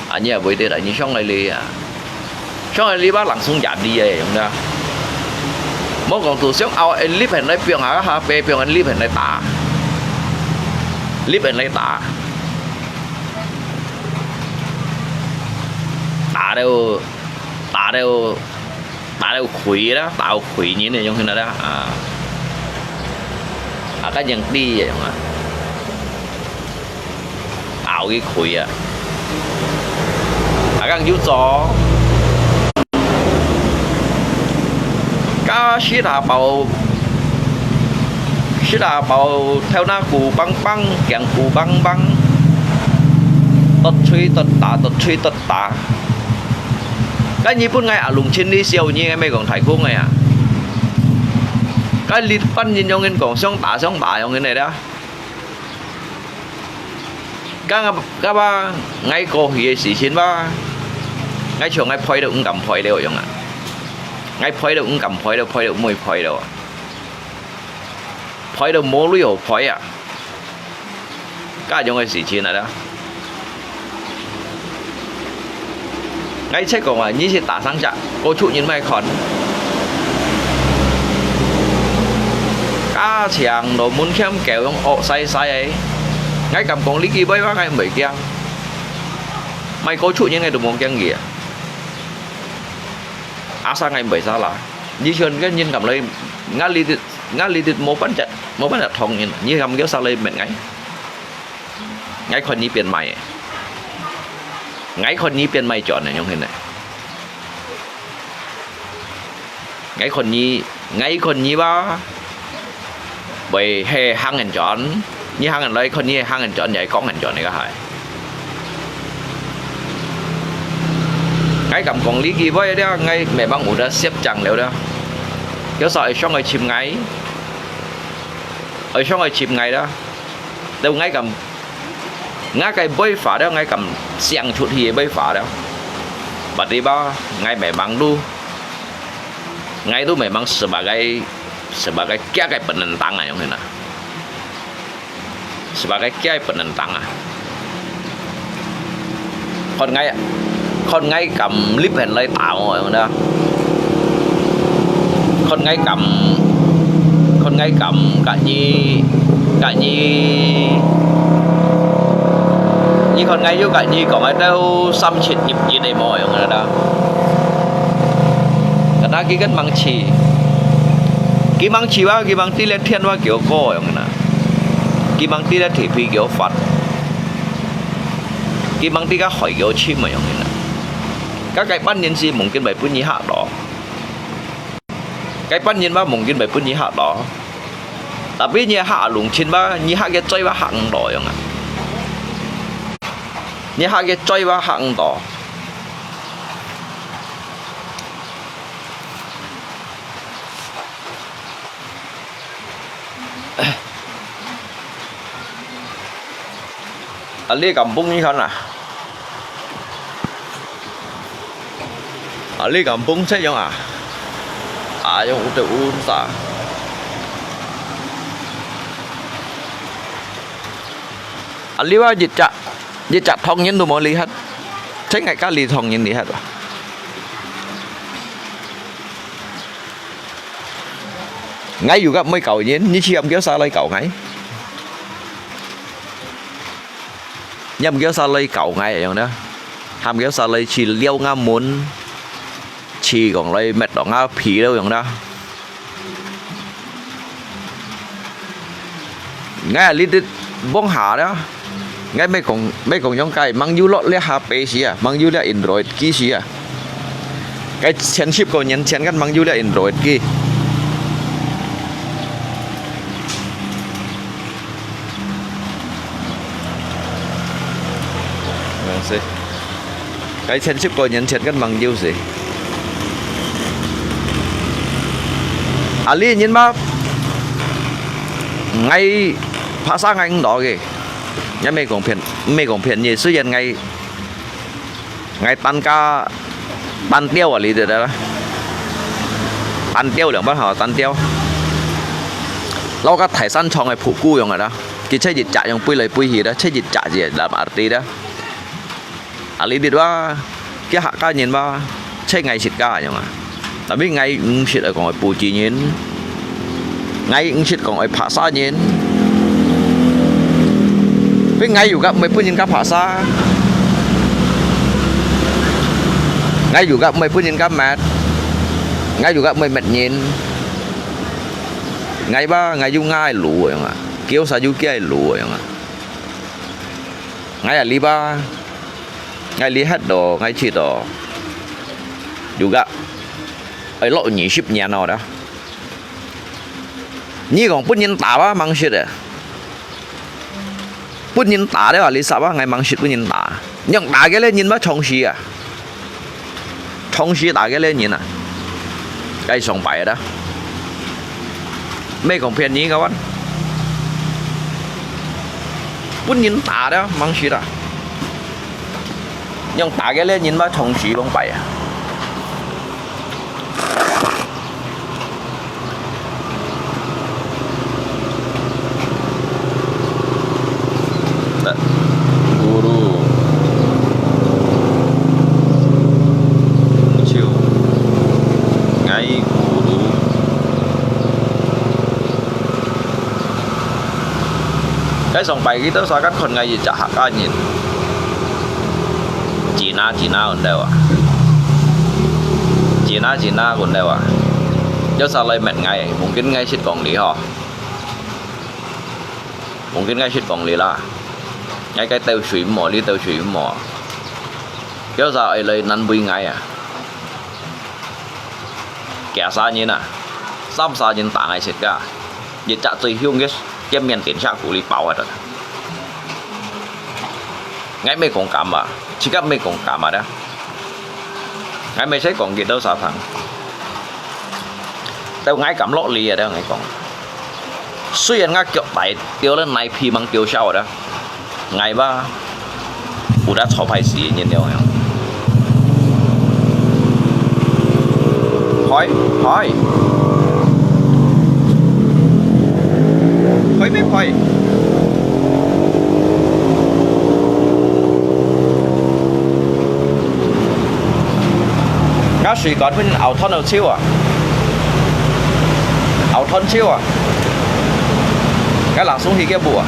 啊，你也會得啦，你上來哩啊。上來哩吧，langsung jadi个，用个。莫講到想拗，哎，立起來放下，下背放下，立起來打。立起來打。打了，打了 打到佢啦，打到佢人个樣形啦，啊。啊，該樣知个樣啊。拗佢佢啊。啊，該有做。該食下飽，食下飽，頭那鼓梆梆，頸鼓梆梆，剁喙剁打，剁喙剁打。 該日本个阿龍千里小二个，毋係講太空个啊。該日本人樣形講，相打相打樣形个啦。該，該吧，𠊎過去个事情吧，𠊎像𠊎賠都毋敢賠了樣啊。𠊎賠都毋敢賠了，賠都毋會賠了啊。賠都無鐳好賠啊。 該樣个事情來啦。𠊎識講啊，你係打生隻，過出人莫看。該像羅文謙狗樣惡晒晒个，𠊎敢講你幾倍話，𠊎毋會驚。莫過出人，𠊎都無驚佢啊。Asal𠊎毋會salah。你像个人敢來，𠊎這兜，𠊎這兜無半隻，無半隻同人，你敢叫salah搣𠊎？ 𠊎看你變賣个，𠊎看你變賣轉个，樣形呢？𠊎看你，𠊎看你吧，會係行人轉，你行人來看你係行人轉，也係講人轉个該係。𠊎敢講你幾位了，𠊎memang有得攝像了了。有時會上來尋𠊎，會上來尋𠊎了。 Tau𠊎敢，𠊎个會話了，𠊎敢想出去个會話了。Berarti吧，𠊎memang都，𠊎都memang sebagai，sebagai kia个不能當啊，樣形啊。Sebagai kia个不能當啊。 看𠊎，看𠊎敢立起來打𠊎，有無？看𠊎敢，看𠊎敢，甲你，甲你，你看𠊎又甲你講个都三七入一个無用个啦。Karena佢个吂試，佢吂試哇，佢吂知咧天哇叫高樣个啦，佢吂知咧地皮叫闊。 佢吂知个海叫深个樣个啦。該該班人是mungkin會分你嚇到，該班人嘛mungkin會分你嚇到。Tapi你嚇龍親嘛，你嚇个嘴嘛嚇毋到樣啊。你嚇个嘴嘛嚇毋到。 Ahli kampung ni kan ah. Ahli kampung sa yung ah. Ah, yung udah unsa. Ahli wa jicak, jicak thong yin tu mo lihat. Ceng ngai kali thong yin lihat wa. ，𠊎又个毋會教人，你去喊佢儕來教𠊎。你喊佢儕來教𠊎樣呢，喊佢儕來去撩吾門，去講來搣到吾皮了樣呢。 𠊎啊，這兜往下了，𠊎乜講，乜講用該網友落這下背時啊，網友這Android機時啊，該千十過年前个網友這Android機。嗯，係。 該千十過年前个網友時。啊，這人嘛，𠊎，白沙𠊎毋多个，𠊎乜講便，乜講便宜，雖然𠊎，𠊎單價，單調啊，你知道啦。單調兩百吼，單調。摎个大山場个布姑樣个啦，佢切一隻樣飛來飛去啦，切一隻仔，南亞地啦。 啊，這兜啊，佢客家人嘛，切𠊎自家樣啊。Tapi𠊎毋識講愛布基人，𠊎毋識講愛白沙人。Tapi𠊎又个毋會分人家白沙，𠊎又个毋會分人家搣，𠊎又个毋會搣人。𠊎吧，𠊎有𠊎个路樣啊，佢儕有佢个路樣啊。 𠊎啊，這吧，𠊎這歇到，𠊎去到，有个，愛落二十年了啦。你講分人打吧，吂識个。分人打了啊，這儕啊，𠊎吂識分人打。仰打个咧，人嘛，長時啊。 長時打个咧人啊，該上擺个啦。乜講便宜个話，分人打了，吂識啦。仰打个咧人嘛，長時往擺啊。 Guru，手，𠊎guru。該上擺佢兜儕个看𠊎一隻客家人，Cina，Cina恁兜啊，Cina，Cina恁兜啊，有儕來搣𠊎，mungkin𠊎識講你吼。 Mungkin𠊎識講你啦，𠊎該兜水毋好，這兜水毋好。有儕愛來難為𠊎啊？幾儕人啊？三儕人打𠊎自家，一隻最兇个，个面頂下苦力包啊！𠊎乜講敢啊，自家乜講敢啊！ 𠊎乜使講幾多儕聽。到𠊎敢落力啊，到𠊎講。雖然𠊎腳大，掉了哪皮吂掉少啊，𠊎吧，有得坐牌時人了樣。Hoi，hoi。Hoi乜hoi？ 該水管分人拗斷了手啊，拗斷手啊，該langsung去佢屋啊。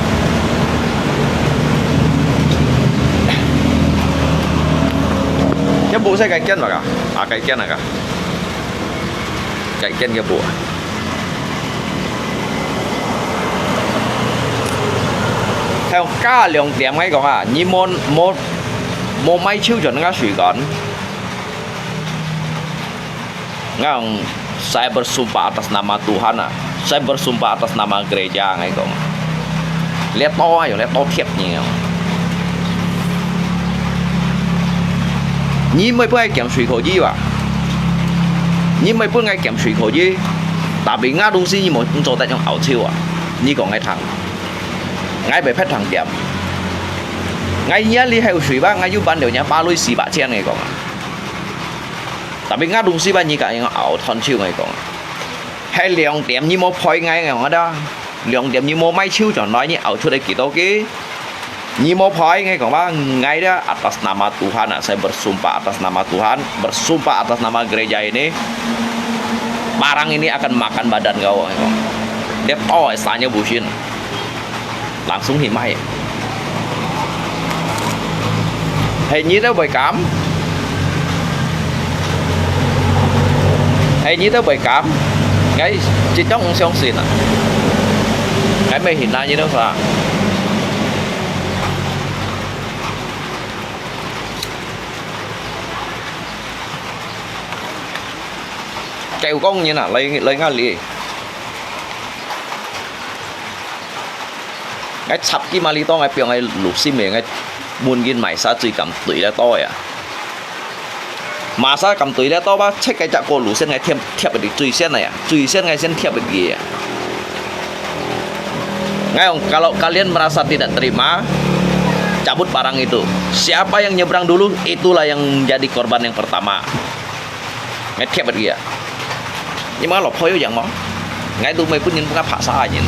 佢屋係該間麼个？啊，該間那個，該間佢屋啊。還有加兩點，𠊎講啊，你莫莫莫買手轉該水管。 Ngang, saya bersumpah atas nama Tuhan啊，saya bersumpah atas nama gereja，𠊎講。這刀啊，用這刀貼你啊。你毋會分𠊎減水可以吧？你毋會分𠊎減水可以，tapi𠊎東西你無做得用拗手啊！你講𠊎聽，𠊎毋會別聽點。𠊎這裡還有水吧，𠊎有還了若爸鐳四百千，𠊎講啊。 Tapi𠊎東西吧，你敢用拗斷手，𠊎講。還兩點你莫賠𠊎，𠊎講啊，兩點你莫買手轉來，你拗出來幾多个？你莫賠，𠊎講吧，𠊎這atas nama Tuhan啊，saya bersumpah atas nama Tuhan，bersumpah atas nama gereja ini。Barang ini akan makan badan kau, dia tahu saya pusin. Langsung himai. Hei, nyi tau bai kam? Hei, nyi tau bai kam? Ngai, 真正毋相信啊。Ngai 毋會信啊，你都啥？ Kêu công nhân啊, lấy, lấy ngã lì. Ngai chập ki mà lì to, ngai piang ngai lụp sim mê, ngai mun gin mai sa chui kam tui lẽ to ya. Mà sa kam tui lẽ to ba, check cái chak ko lụp sen ngai thiam, thiap đi chui sen này ya. Chui sen ngai sen thiap đi ya. Ngai ong, kalau kalian merasa tidak terima, cabut barang itu. Siapa yang nyebrang dulu, itulah yang jadi korban yang pertama. Ngai thiap bật kìa. Nhưng mà lộc phôi yang mò. Ngai tu mày pun nyin pun phá sa nyin.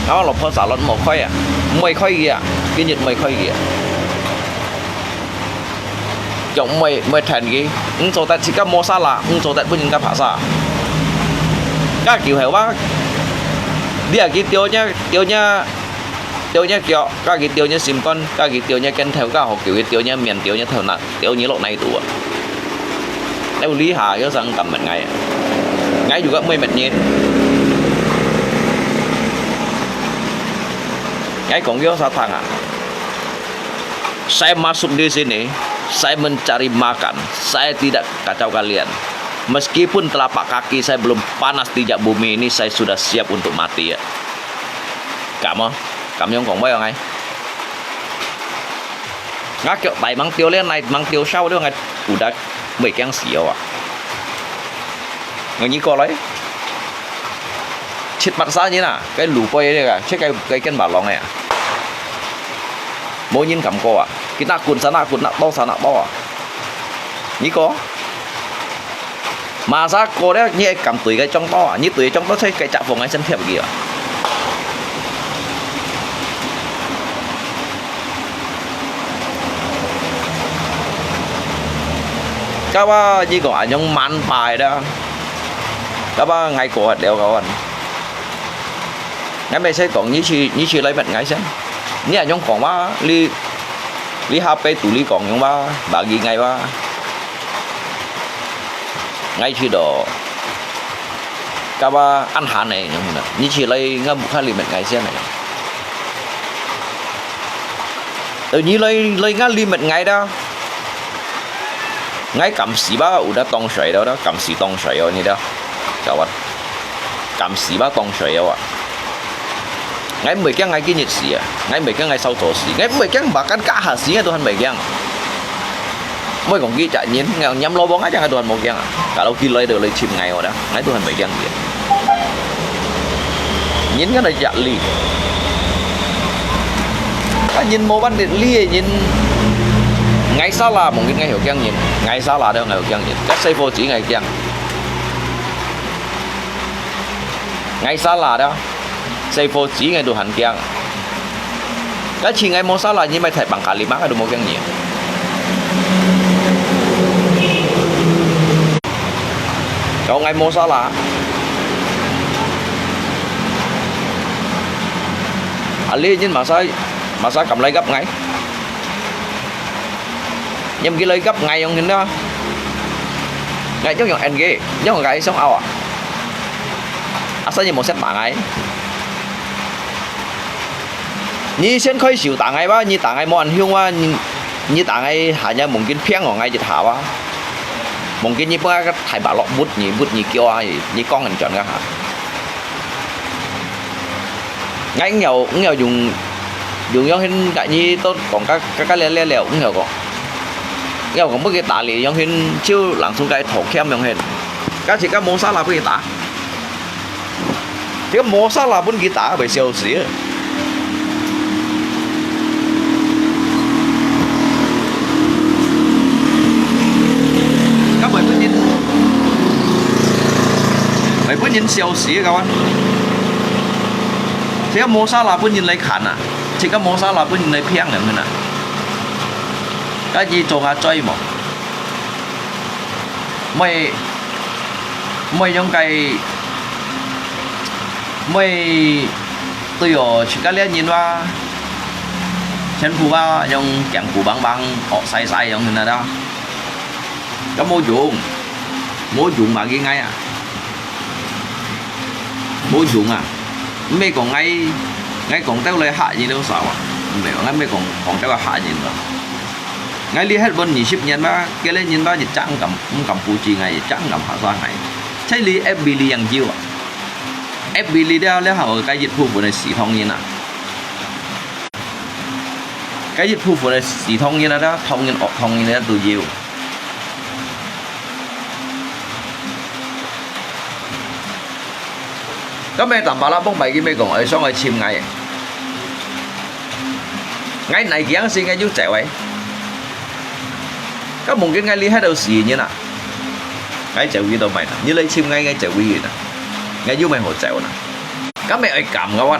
Ngau lộc phôi sa lon mò khoi à. Mày khoi kìa. Cái nhiệt mày khoi kìa. Chọn mày, mày thành kì. Ung cho tết chỉ có mò sa là, ung cho tết pun nyin ka phá sa. Ka kiểu hay wa. Dia kì tiêu nhá, tiêu nhá. Tiêu nhá kiok, ka kì tiêu nhá sim kon, ka kì tiêu nhá ken thèo, ka hộc kiu kì tiêu nhá miên, tiêu nhá thèo nat, tiêu nhá lộc nai tu. Nai u lý hà, yau sang kam mệt ngai. Ngai juga mui mệt nyin. Ngai kong yau sa thang à. Saya masuk di sini, saya mencari makan, saya tidak kacau kalian. Meskipun telapak kaki saya belum panas di jak bumi ini, saya sudah siap untuk mati ya. Cảm ơn. Cảm ơn kong mui ngai. Ngak kiok tai mang tiêu lian nai mang tiêu sao liu ngai udah mui kiang sio à. Ngai nyi ko lai. Chit mat sa nyi na, cái lũ bơi đi à, chết cái, cái ken ba long à. Mô nyin cảm ko à. Kì na kun sa na kun na to sa na to à. Nyi ko. Mà sa ko liu, nyi ai kam tui cái chong to à, nyi tui chong to sai cái chak phong ai sen thiap kì à. Ka ba nyi ko anh yong man pai da. Ka ba ngai ko hat liu ka wan. Ngai mê sai kong nyi chi, nyi chi lai met ngai sen. Nyi anh yong kong ba, li, li ha pe tu li kong yong ba, ba gi ngai ba. Ngai chi do. Ka ba ăn hán này, nyi chi lai ngam bu kha li met ngai sia này. Ơ, nyi lai, lai ngam li met ngai da. Ngai cảm xí ba, u da tong shui da, da cảm xí tong shui, nyi da. Chào bạn. Cảm xí ba tong shui, wa. Ngai mui kiang ngai ki nhiệt xí à. Ngai mui kiang ngai sao thổ xí. Ngai mui kiang ba kan ka ha xí, ngai tu han mui kiang. Mui kong ki chak nyin, ngai nhắm lo bông ai chang ngai tu han mui kiang à. Kalau ki lai do lai chim ngai wa da. Ngai tu han mui kiang ki. Nyin ngai na chak li. Ka nyin mô ban dit li nyin. Ngai sa la mong ngai hiu kiang nyin. Ngai sa la da ngai hiu kiang nyin. Ka sai pho chi ngai kiang. Ngai sa la da. Sai pho chi ngai tu han kiang. Ka chi ngai mô sa la nyi mai thai bang ka li ma ka tu mô kiang nyi. Kau ngai mô sa la. Ali nyin masa, masa kam lai gap ngai. Nyam ki lai gap ngai yong hin da. Ngai yong yong en ge, yong ngai song ao à. Asa nyi mô set ma ngai. Nyi sian khôi siu ta ngai ba, nyi ta ngai mô an hiung ba, nyi, nyi ta ngai ha nya mungkin phiang ngò ngai jit ha ba. Mungkin nyi pung ka thai ba lok but nyi, but nyi kio a, nyi kong an chon ka ha. Ngai ngiau, ngiau yung, yung yong hin ka nyi to kong ka, ka, ka le, le, le, ngiau kong. Ngiau kong bu ki ta li yong hin, chiu langsung ka thok khiam yong hin. Ka chi ka mô sa la bu ki ta. Cái mô sa la bún guitar bai siau xí. Ka bai bún nyin, bai bún nyin siau xí ka wan. Cái mô sa la bún nyin lai khan à. Cái mô sa la bún nyin lai phiang nè. Ka nyi chong a choi mô. Mui 毋會用該，毋會對哦，自家這人哇，全部啊，用驚苦梆梆，惡晒晒樣那啦。該無用，無用嘛，佢𠊎啊，無用啊！毋係講𠊎，𠊎講到來嚇人了啥啊？毋係，𠊎毋係講講到嚇人啊！ 𠊎這歇穩二十年啦，該個人啦，一隻毋敢，毋敢布置𠊎，一隻毋敢嚇煞𠊎。在這F B裡樣有啊，F B裡了，了後該一部分个死黨人啊，該一部分个死黨人啊，了黨人、惡黨人了都有。 該咩當巴拉幫拜佢，乜講愛上來尋𠊎，𠊎哪驚死𠊎就走誒。該mungkin𠊎這歇到死人啊，𠊎走去到拜哪，你來尋𠊎，𠊎走去哪，𠊎又毋好走哪。該乜愛敢个哇，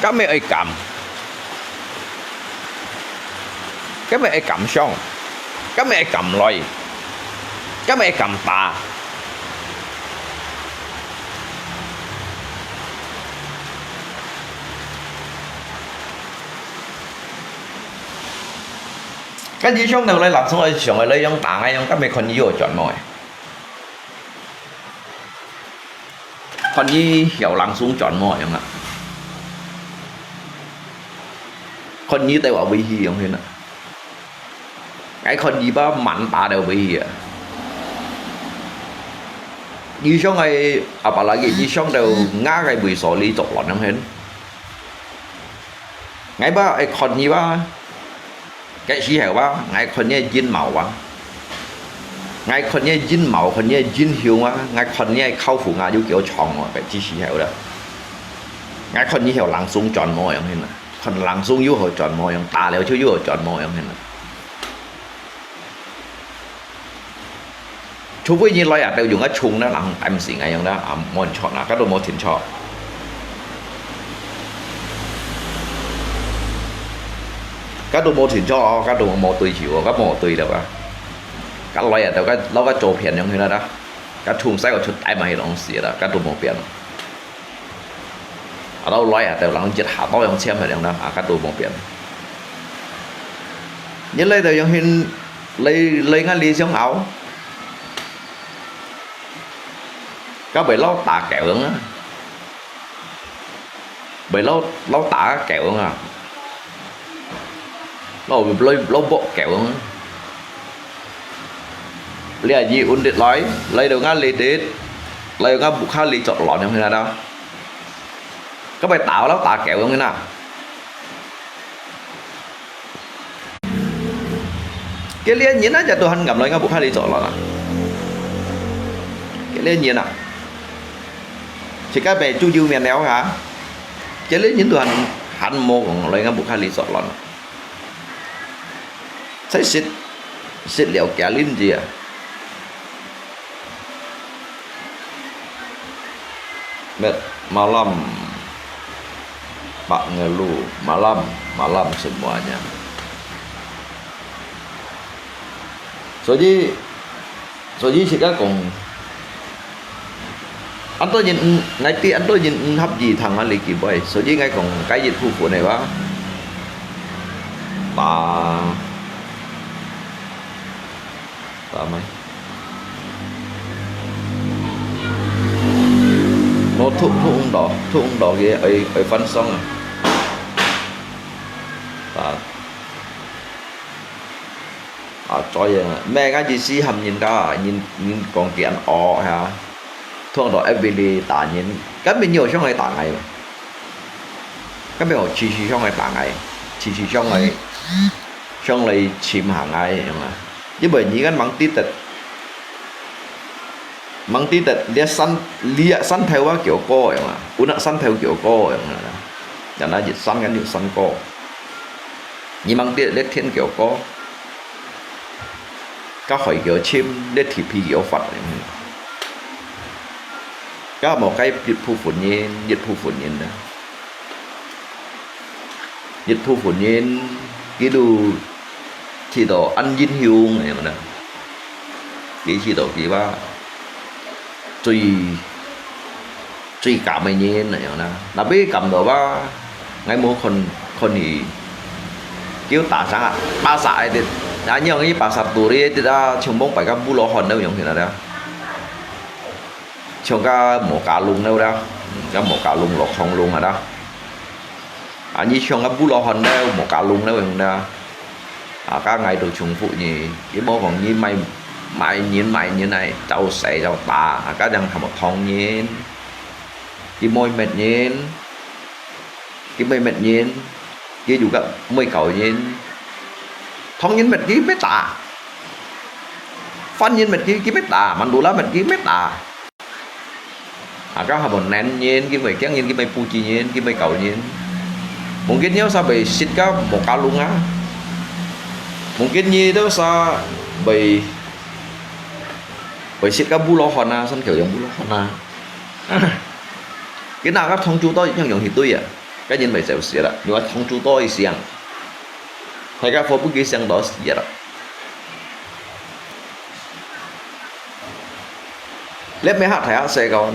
該乜愛敢。 該乜愛敢上，該乜愛敢來，該乜愛敢打。該你上頭來，langsung來上來，來用打，用該乜看你有轉無誒。 看你曉langsung轉無樣啊？看你對話威脅樣形啊？𠊎看你把蠻打了威脅啊！你想愛，apalagi你想到𠊎个位所裡作亂樣形？𠊎把愛看你吧。 該時候啊，𠊎看你个陰謀啊，𠊎看你个陰謀，看你个陰謀啊，𠊎看你个口風啊，有幾長哦，該時候啦。𠊎看你曉langsung轉無樣形啊，看langsung又好轉無樣，打了就又好轉無樣形啊。 除非你來啊，都用該銃那人打毋死𠊎樣啦，啊，無人錯啦，該都無清楚。該都無清楚哦，該都無對手哦，該無對了啊。該來啊，都該，老該做騙樣去了啦，該銃使个出大嘛，迄東西啦，該都無變。 啊，老來啊，就人一下刀用簽个樣啦，啊，該都無變。你來就用hin來，來𠊎里想拗，該會老打狗樣啊，會老，老打狗樣啊。 老，老，老木狗啊。你啊，你穩定來，來到𠊎里底，來到𠊎屋下里作亂樣去啦。該會打，老打狗樣去啦。該這人啊，就都還敢來𠊎屋下里作亂啊。該這人啊，自家被豬油面了哈。該這人都還，還無講來𠊎屋下里作亂啊。 在食，食了幾輪子啊。Mat-，malam, Pak Ngelu, malam, malam semuanya. 所以， 所以自家講，恁多人毋，𠊎知恁多人毋合意聽𠊎這句話，所以𠊎講該一部分个話，打，打咩？無，讀，讀毋到，讀毋到个，愛，愛翻譯啊。打。 啊，做樣，毋係，𠊎意思喊人家，人，人講佢恁惡哈，通到F B裡打人，根本有想來打𠊎嘛，根本有持續想來打𠊎，持續想來，想來侵害𠊎，樣啊。因為你个吂知得，吂知得，這山，這山頭啊，叫高樣啊，有那山頭叫高樣啊，人家一山跟有山高。 你吂知這天叫高，該海叫深，這地皮叫闊。該無該一部分人，一部分人啊。一部分人，佢都去到恁英雄恁樣啦，佢去到佢話最最敢个人恁樣啦。若係敢到話，𠊎無看看佢，叫打啥啊，巴薩个滴，啊，你用佢巴薩肚裡个滴啊，像往擺个布羅漢了樣去啦。像个無加弄了啦，嗯，个無加弄落空弄啊啦。啊，你像个布羅漢了，無加弄了樣啦。啊，个𠊎都重複呢，佢無講你買買人買人來找誰找打，啊，个人還無唐人，佢無滅人，佢無滅人，佢有个無搞人，唐人滅佢無打，番人滅佢佢無打，曼都拉滅佢無打。啊，个還無能人，佢無驚人，佢無不知人，佢無搞人。Mungkin nyo sa被sit ka mokalung ah. Mungkin nyi tu sa被被sit ka bulohon ah, san kêu yang bulohon ah. Cái nào các thông chú tôi yang yang hitu ya. Cái nhìn mày xẻo xìa đó, nhưng mà thông chú tôi siang. Hay ka phô bút ký siang đó xìa đó. Let me hát thầy hát xe con.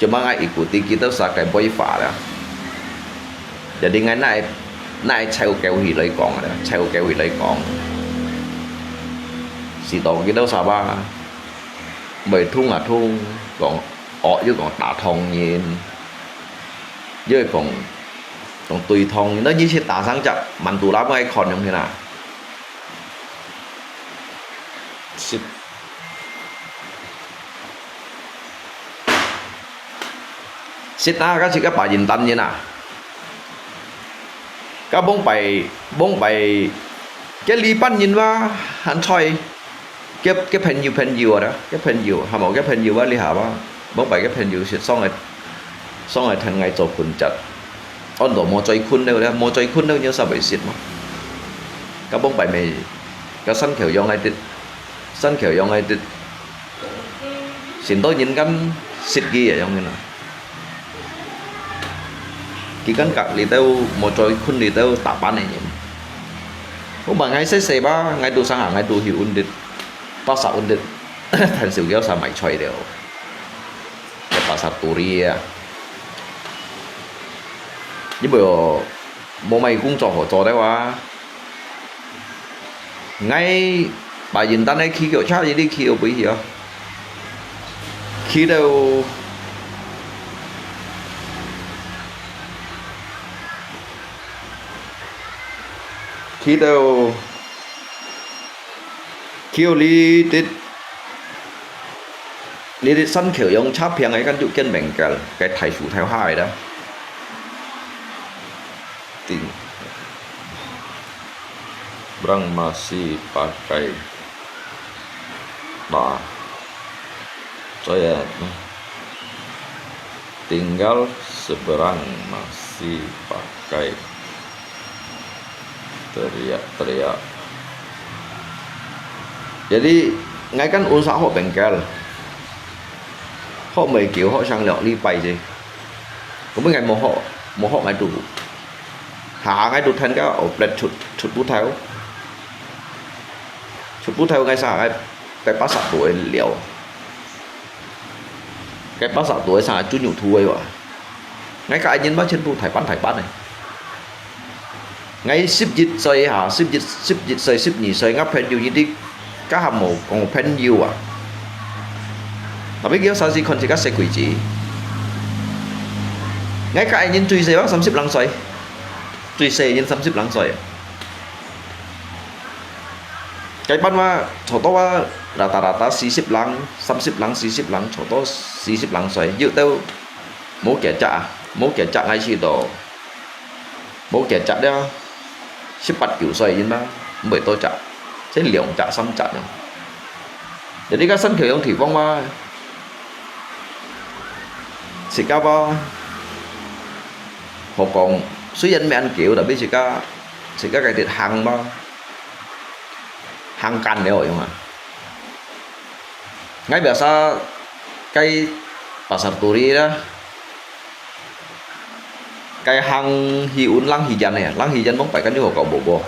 Cuma ngai ikuti kita sa cái bối phá đó. Jadi ngai nai nai chèo kéo hì lấy con đó, chèo kéo hì lấy con. Xì tổ kita sa ba. Mày thung à thung, còn ọ chứ còn ta thông nhìn. Chứ còn còn tùy thông, nó như sẽ ta sáng chắc, mình tụ lắm ai còn giống thế nào. Xịt. Xịt ta các chị các bà nhìn tánh như nào. Các bóng bày, bóng bày, cái ly bắn nhìn mà, hẳn thôi. Cái cái朋友朋友啊，cái朋友，係無？Cái朋友啊，你下吧，bóng bày cái朋友係上个上个同𠊎做分析，安到無再困了咧，無再困了，你有啥會識嘛？Các bóng bày mày, các sân khấu用ai dit, sân khấu用ai dit. Xin tôi nhìn ngắm xịt gì à, giống như là. Khi kan kak li teo, mo choi khun li teo, tapan ne nyen. Hôm ba ngai se se ba, ngai tu sang ha, ngai tu hi undit. Pasa undit. Than siu kiao sa mai choi deo. Ke pasa turi ya. Ni bo mo mai kung cho ho cho deo a. Ngai ba yin tan ai khi kiao cha yi li khi o bui hi a. Khi deo. Khi deo. Khi o li tit. Li tit sân kheo yong cha piang ai kan yu kiên meng kel. Cái thai su thai hai đó. Ting. Brang masih pakai. Nah. Saya tinggal seberang masih pakai teriak-teriak. Jadi, ngai kan unsa hok bengkel. Hok mei kiu, hok sang liok li pai je. Kau ngai mo hok, mo hok ngai tu. Ha ngai tu then ka, o plet chut, chut bu thau. Chut bu thau ngai sa ngai, pai pa sa tu liao. Cái bác sĩ tuổi sao chú nhục thu ấy vậy? Ngay cả anh nhân bác chân thu thải bán thải bán này. Ngay sip dịch soi hả, sip dịch, sip dịch soi, sip nhị soi, ngắp phen yu đi. Các hàm mổ còn phen yu à. Tapi kêu sao gì còn chỉ các xe quỷ chỉ. Ngay cả anh nhân truy xe bác sắm sip lăng soi. Truy xe nhân sắm sip lăng soi. Cái bác mà, cho tôi mà, rata-rata 四十 lăng, 30 lăng, 40 lăng, cho tôi 40 lăng soi. Yu tao, mô kia chạ, mô kia chạ ngay chi đó. Mô kia chạ đó, 十八 kiểu soi yên mà, mới tôi chạ. Sẽ 两 chạ, 三 chạ nhau. Jadi các sân khấu yong thủy phong mà, sẽ cao bao, họ còn, suy diễn mấy anh kiểu, tapi sẽ cao, sẽ cao cái tiết hàng bao. Hàng càn nếu yong à. Ngay biasa cái pasar turi đó. Cái hàng hi un lăng hi jan này, lăng hi jan mong phải kan yu hok kau bo bo.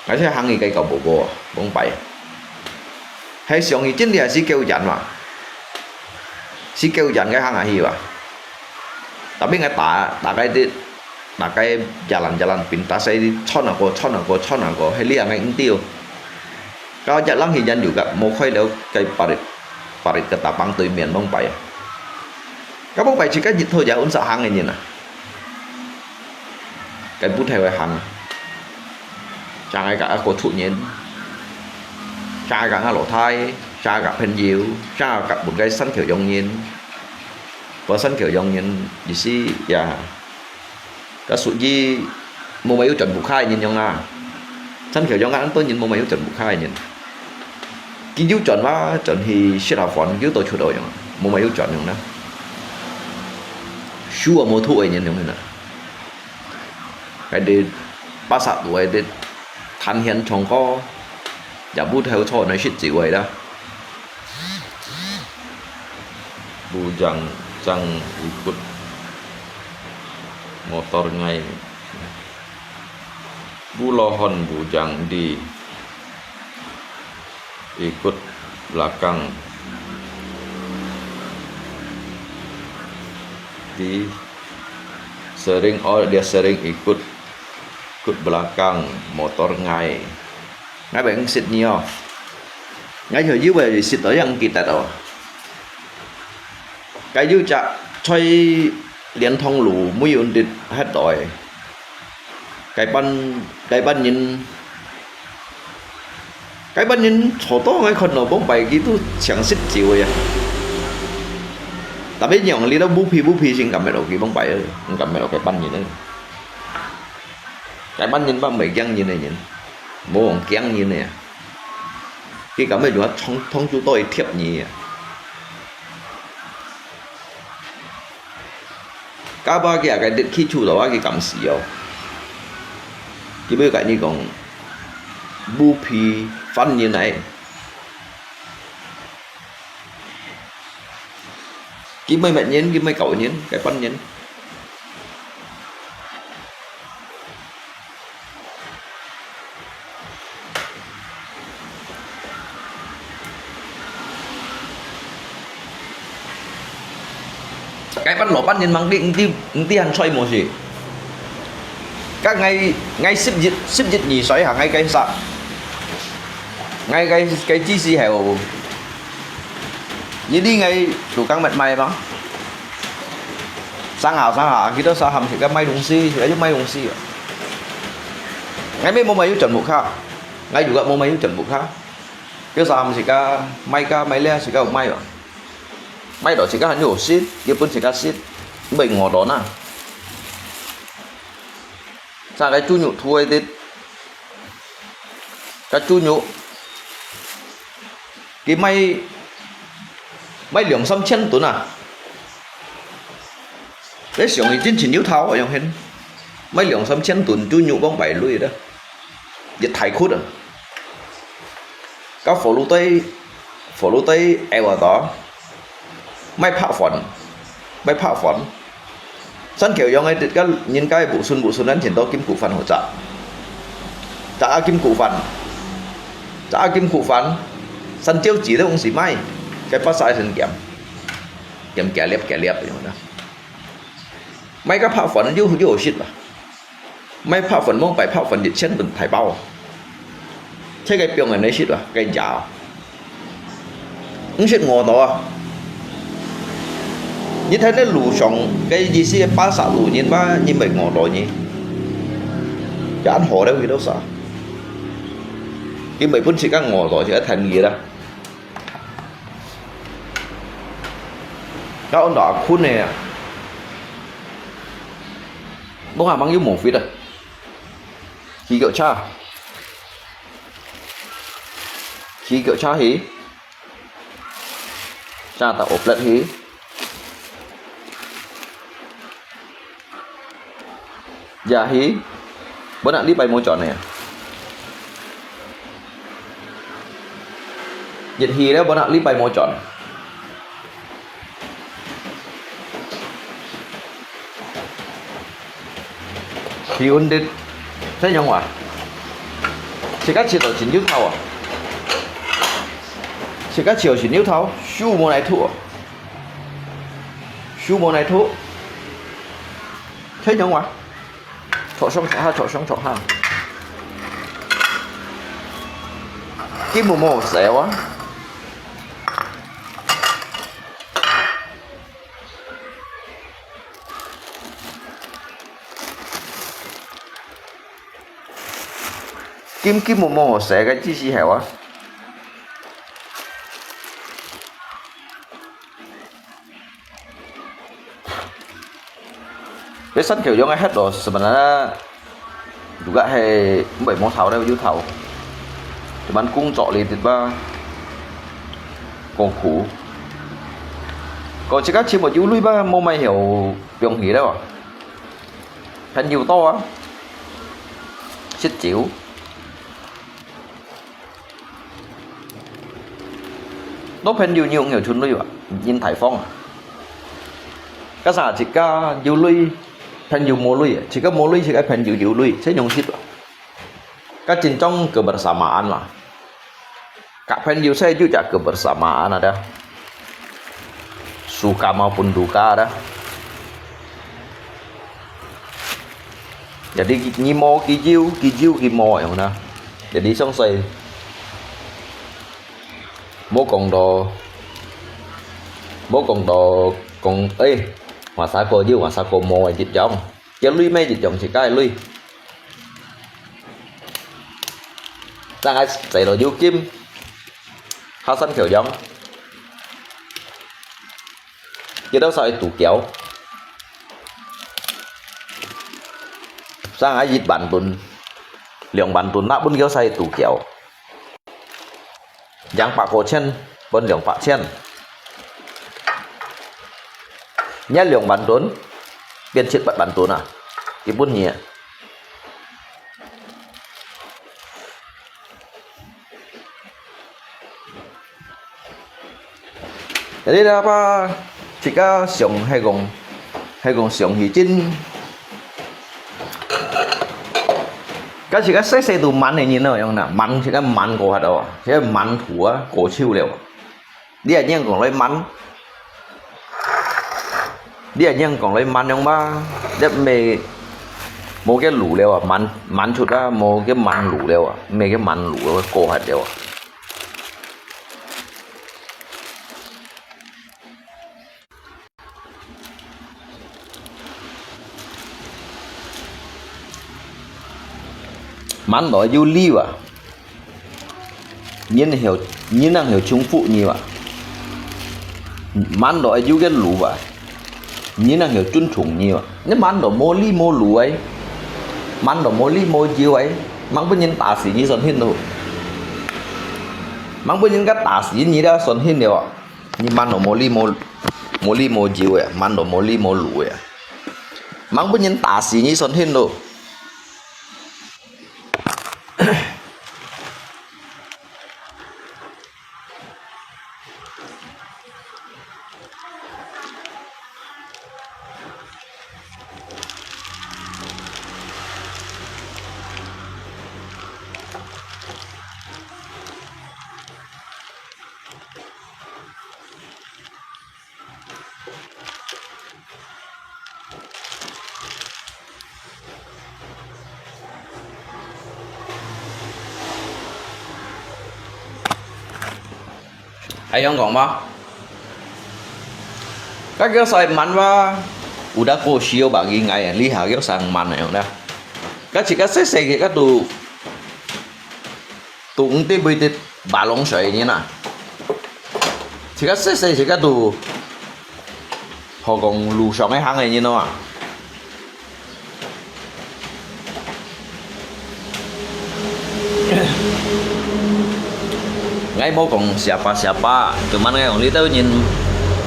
𠊎就行去該搞無過，往擺。係上去真正係夠遠嘛，係夠遠个行下去吧。Tapi𠊎打，打該啲，打該jalan-jalan pintas係穿啊過，穿啊過，穿啊過，係這樣个毋對。到一人去研究个，無開了該八日，八日个大棒對面往擺。該往擺自家日頭也搵煞行个人啊。 該步頭个行，正係佮阿哥出人，正係佮阿老弟，正係佮朋友，正係佮本該山口洋人，該山口洋人意思也，該屬於無麼有轉屋下个人樣啊。山口洋恁多人無麼有轉屋下个人，佢有轉嘛，轉去食下飯，有到出到樣，無麼有轉樣啦。手啊無托个人樣啦。 該兜巴薩路个兜彈絃唱歌，也毋透坐來食酒个啦。Bujang Jang ikut motor ngai. Bulahan bujang di ikut belakang. Di sering, oh, dia sering ikut, ikut belakang motor ngai. Ngai bèn sit ni oh. Ngai hiểu you bèn sit đó yang kita đó. Cái you chả chơi điện thông lù, mũi ổn định hết rồi. Cái ban, cái ban nhìn, cái ban nhìn坐到ngay看到往擺佢都像食酒个呀。Tapi yang li đó bù phi bù phi xin cảm mệt cái往擺, cảm mệt cái ban nhìn. Cái ban nhìn bác mấy gang nhìn này nhìn, mô gang nhìn này. Cái cảm mệt chúng nó thông, thông chú tôi thiệp nhỉ. Ka ba kia cái đứt khi chủ đó cái cảm xúc oh. Cái bây cái ni kong bu phi phân như này. Cái mấy mẹ nhân, cái mấy cậu nhân, cái phân nhân. Cái bắn lỗ bắn nhìn mang đi, đi, đi hàng xoay mùa gì. Các ngày, ngày sip dịch, sip dịch nhì xoay hàng ngày cái sa. Ngày cái, cái chi si hẻo. Như đi ngày tụ căng mệt mỏi mà. Sáng hảo, sáng hảo, khi đó sao hầm thì cái máy đúng si, thì cái máy đúng si. Ngày mấy mùa mà yếu chuẩn mục ha. Ngày juga mùa mà yếu chuẩn mục ha. Cái sao hầm thì cái máy cái máy le thì cái máy mà. Máy đó thì cái hẳn nhiều xít, cái bún thì cái xít. Bệnh ngỏ đó na. Sao cái chú nhụ thui tít. Cái chú nhụ. Cái máy, máy 兩三千噸啊. Cái 想已經真有頭啊，用現。買兩三千噸豬肉往擺類的，一大窟啊。到火爐底，火爐底漚啊到，買白飯，買白飯。山口洋个，个人家無順無順，咱全到金古飯好食。食啊金古飯，食啊金古飯，山椒子都用時買，該巴沙先鹹，鹹幾粒幾粒樣啦。 買个白飯又，又好食啊。買白飯，莫買白飯一千份大包啊。這个放人來食啊，該食啊。毋食餓到啊。你睇那路上，該意思巴沙路人嘛，你毋會餓到呢。就恁好了，佢都啥？佢毋會分自家餓到，就一天熱啦。 Kau ndak akun ne. Bông hả mang yuk mông fit à. Khi kiệu cha. Khi kiệu cha hì. Cha ta ôp lết hì. Yah hì, bơ nak li pai mô chọn nè. Yit hì lé bơ nak li pai mô chọn. Hì undit. Thế nhông à? 自家切到盡幼頭啊！自家切到盡幼頭，手無來揬啊！手無來揬，聽懂哇？戳上戳下，戳上戳下，根本無好笑啊！ 金金木木，寫个知識係哇。你身口用个核咯，什麼呢？如果係毋係無頭咧，有頭。Cuman工作呢，對吧？過苦。過自家全部有鐳吧，無買有用起了啊。 朋友多啊，食酒。多朋友用有存鐳啊，人大方啊。加上自家有鐳，朋友無鐳啊，自家無鐳，自家朋友有鐳，這樣式啊。該真正kebersamaan嘛。 Kak Pen Yusai juga kebersamaan ada. Suka maupun duka ada. Jadi,佢無佢有，佢有佢無樣啦。Jadi，相信，無講到，無講到講，誒，masa ko有，masa ko無个一樣。佢鐳咩一樣，自家个鐳。 正愛洗到有金，下身條樣，佢兜使度繳。正愛一萬噸、兩萬噸，那本佢使度繳。兩百塊錢，分兩百錢。你兩萬噸，變七八萬噸啊，佢分你啊。 Jadi apa，自家想係講，係講想起真，該自家細細都蠻个人咯，樣啦，蠻自家蠻過下哦，自家蠻土啊，過手了。你也認講來蠻，你也認講來蠻樣嘛，你咩無个路了啊，蠻蠻出啊，無个蠻路了啊，咩个蠻路了，過下了啊。 蠻來有理啊，人曉，人人曉重複你啊，蠻來有个路啊，人人曉尊重你啊。你蠻來無理無路誒，蠻來無理無由誒，吂分人打死你算慶咯，吂分人家打死你了算慶了啊！ 你蠻到無理無，無理無由誒，蠻到無理無路誒，吂分人打死你算慶咯。還想講嗎？該个細蠻話，有得過笑吧？應該啊，這下个細蠻个樣啦。該自家細細个，該都 都毋知會得巴浪水个人啊。自家細細自家都，好講路上个行个人咯啊。𠊎無講siapa-siapa，cuman𠊎講這兜人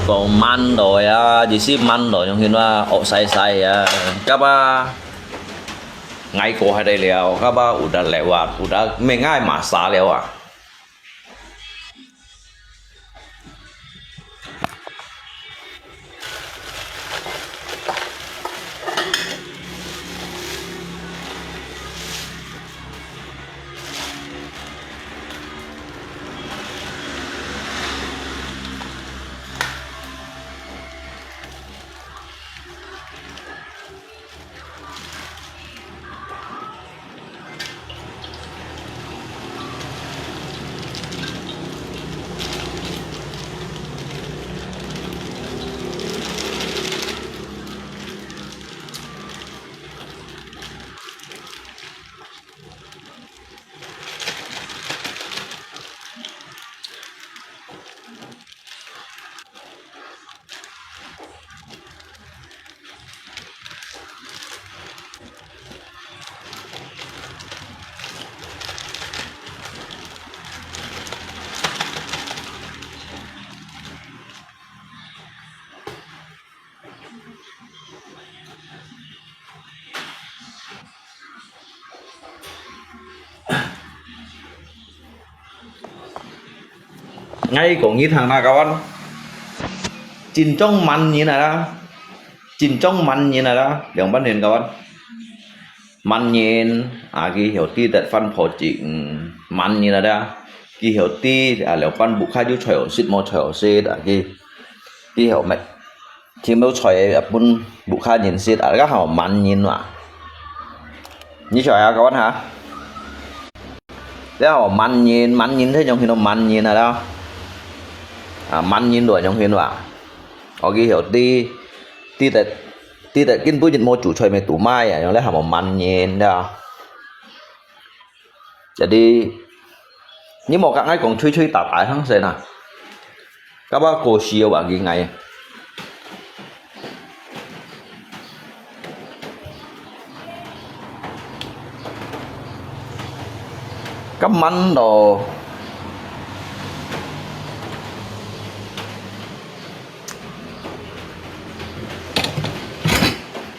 講蠻來啊，意思蠻來，用佢話惡晒晒啊，該吧。 𠊎過下來了，該吧有得了啊，有得咩𠊎masa了啊。𠊎講你聽啦，各位，真正蠻人啊啦，真正蠻人啊啦，兩百年，各位。蠻人啊，佢曉得得番婆子，嗯，蠻人啊啦，佢曉得啊，兩百屋下有菜好食，無菜好食啊，佢，佢曉乜，全部菜啊分屋下人食啊，該好蠻人嘛。你曉得啊，各位哈？ 了後蠻人，蠻人這種形容蠻人啊啦。啊，蠻人來種形容啊。OK，曉得，知得，知得，今晡日無煮菜，乜堵買啊，用了後蠻人啦。Jadi，你莫甲𠊎講吹吹打打个行勢啊。 甲我過時个話，佢𠊎。甲蠻咯，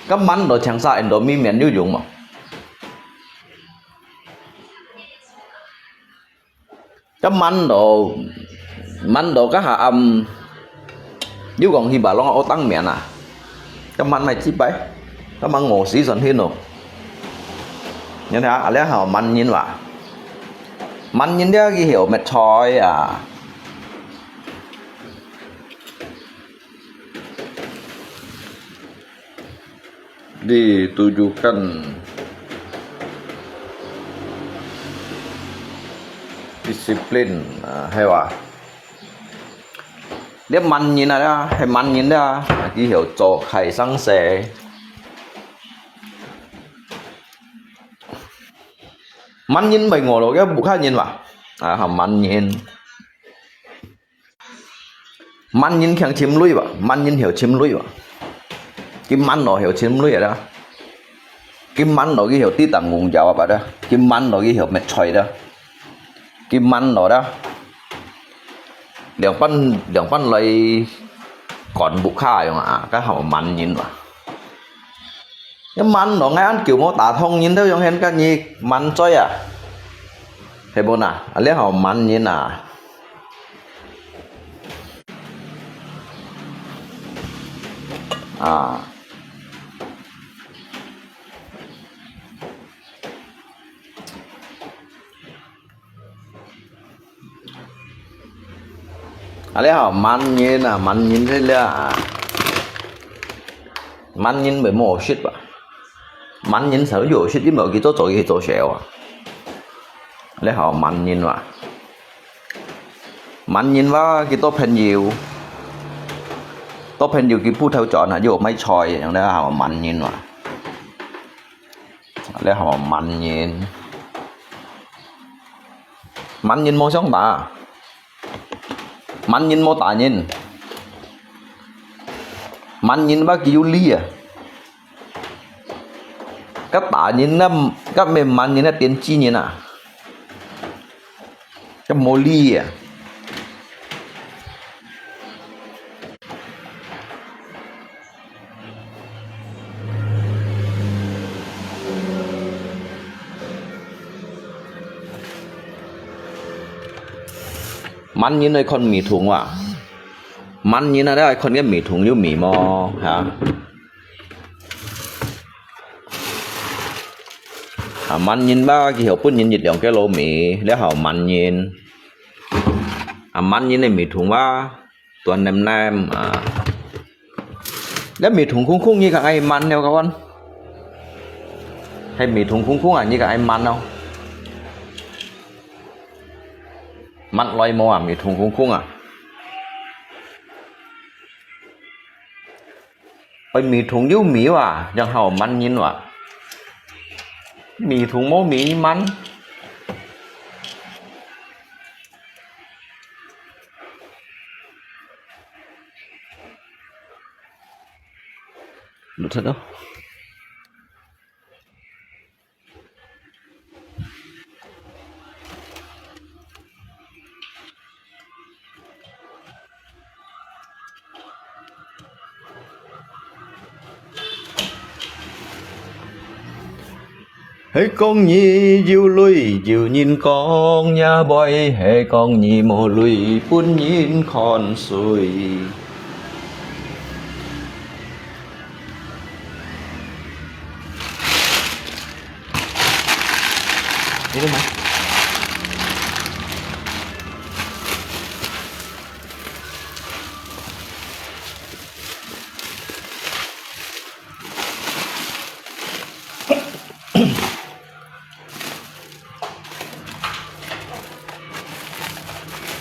甲蠻咯，長沙人都明明有用嘛。 甲蠻咯，蠻咯，甲下暗，有講去吧，攏學當面啊。甲蠻買幾擺，甲蠻餓死算天咯。你睇下，啊，了後蠻人話，蠻人了佢曉搣菜啊。 Ditunjukkan disiplin，啊，係哇？這蠻人啊，這係蠻人啊，佢曉做開生事。蠻人毋係我咯，該屋下人哇，啊，蠻人。 蠻人強尋鐳哇，蠻人曉尋鐳哇。佢蠻咯曉尋鐳啊啦。佢蠻咯佢曉知當公交啊吧啦。佢蠻咯佢曉搣菜啦。佢蠻咯啦。兩班，兩班來趕屋下樣啊，該好蠻人哇。 該蠻咯，𠊎恁久無打通，人都用現甲你蠻嘴啊。係無啊？啊，這好蠻人啊。啊。 啊，這吼，蠻人啊，蠻人這了啊。蠻人毋係無好食吧？蠻人才有好食，因為佢做做佢做事啊。這吼，蠻人哇。蠻人哇，佢多朋友，多朋友佢鋪頭轉啊，又賣菜，樣這吼，蠻人哇。 這吼蠻人。蠻人無相打，蠻人無打人。蠻人話佢有理啊。該打人啊，該毋係蠻人啊，電鋸人啊。 該無理啊。蠻人愛看面孔哇。蠻人啊，你愛看該面孔有面無，哈？ 啊，蠻人吧，佢曉分人一兩個老米，這吼蠻人。啊，蠻人个面孔吧，短黏黏啊。這面孔空空，你講愛蠻了，各位。係面孔空空啊，你講愛蠻咯。蠻來無啊，面孔空空啊。 愛面孔有面哇，正好蠻人哇。面孔無面蠻。錄出咯。係講你有鐳，有人講也會，係講你無鐳，分人看衰。你在哪？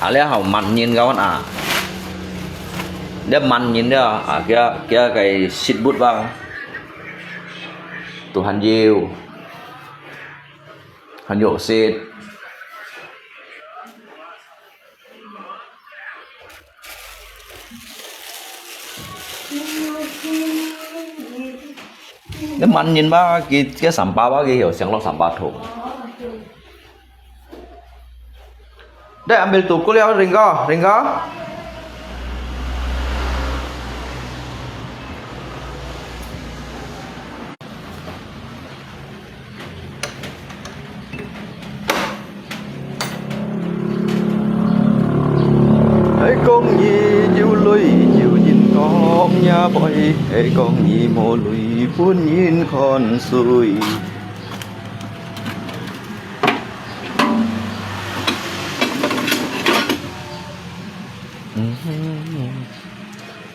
啊，這好慢人个啊，這慢人了啊，佢佢个食物吧，都還有，還有食。 你慢人吧，佢佢三百吧，佢有上落三百桶。Dek, ambil tu kuliah, Ringga, Ringga. Hai kong nyi jiu lui, jiu nyin kong nya boi. Hai kong nyi mo lui, pun nyin kon sui.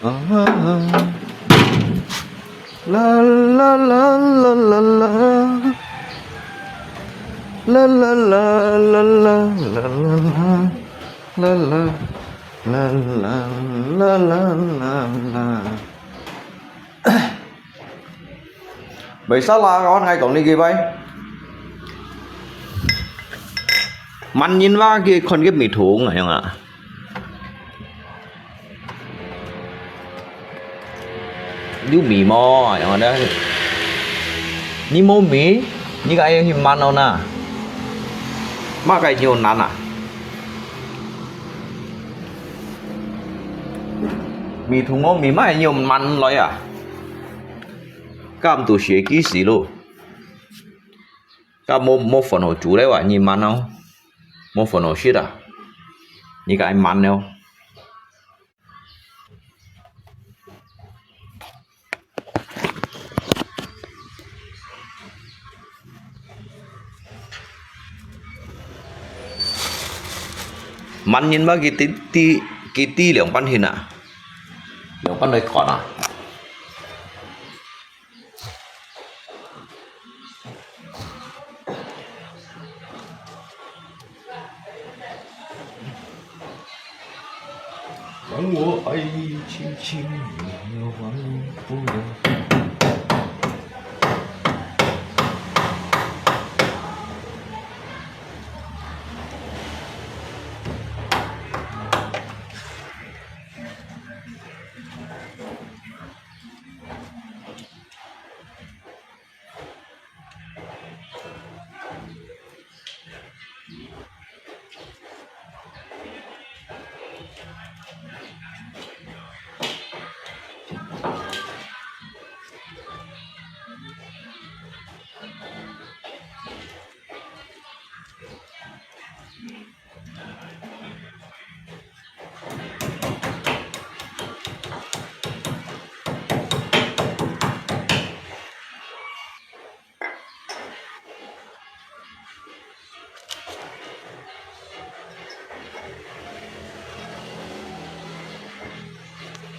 Ah. La la la la la la. La la la la la la la la. La la la la la la la. Bai sa la kawan ngai kong ni kibai. Man nyin wa ki kon ki mi thung ayong a. Liu mi mo, yang ada. Ni mo mi, ni ka ayang hi man au na. Ma ka nyu nan a. Mi thung mo mi ma nyu man loi a. Kam tu xie ki si lo. Ka mo mo phone ho chu le wa, ni man au. Mo phone ho shit a. Ni ka ai man neo. Man nyin ma ki ti ti ki ti liang pan hin a. Liang pan lai kon a.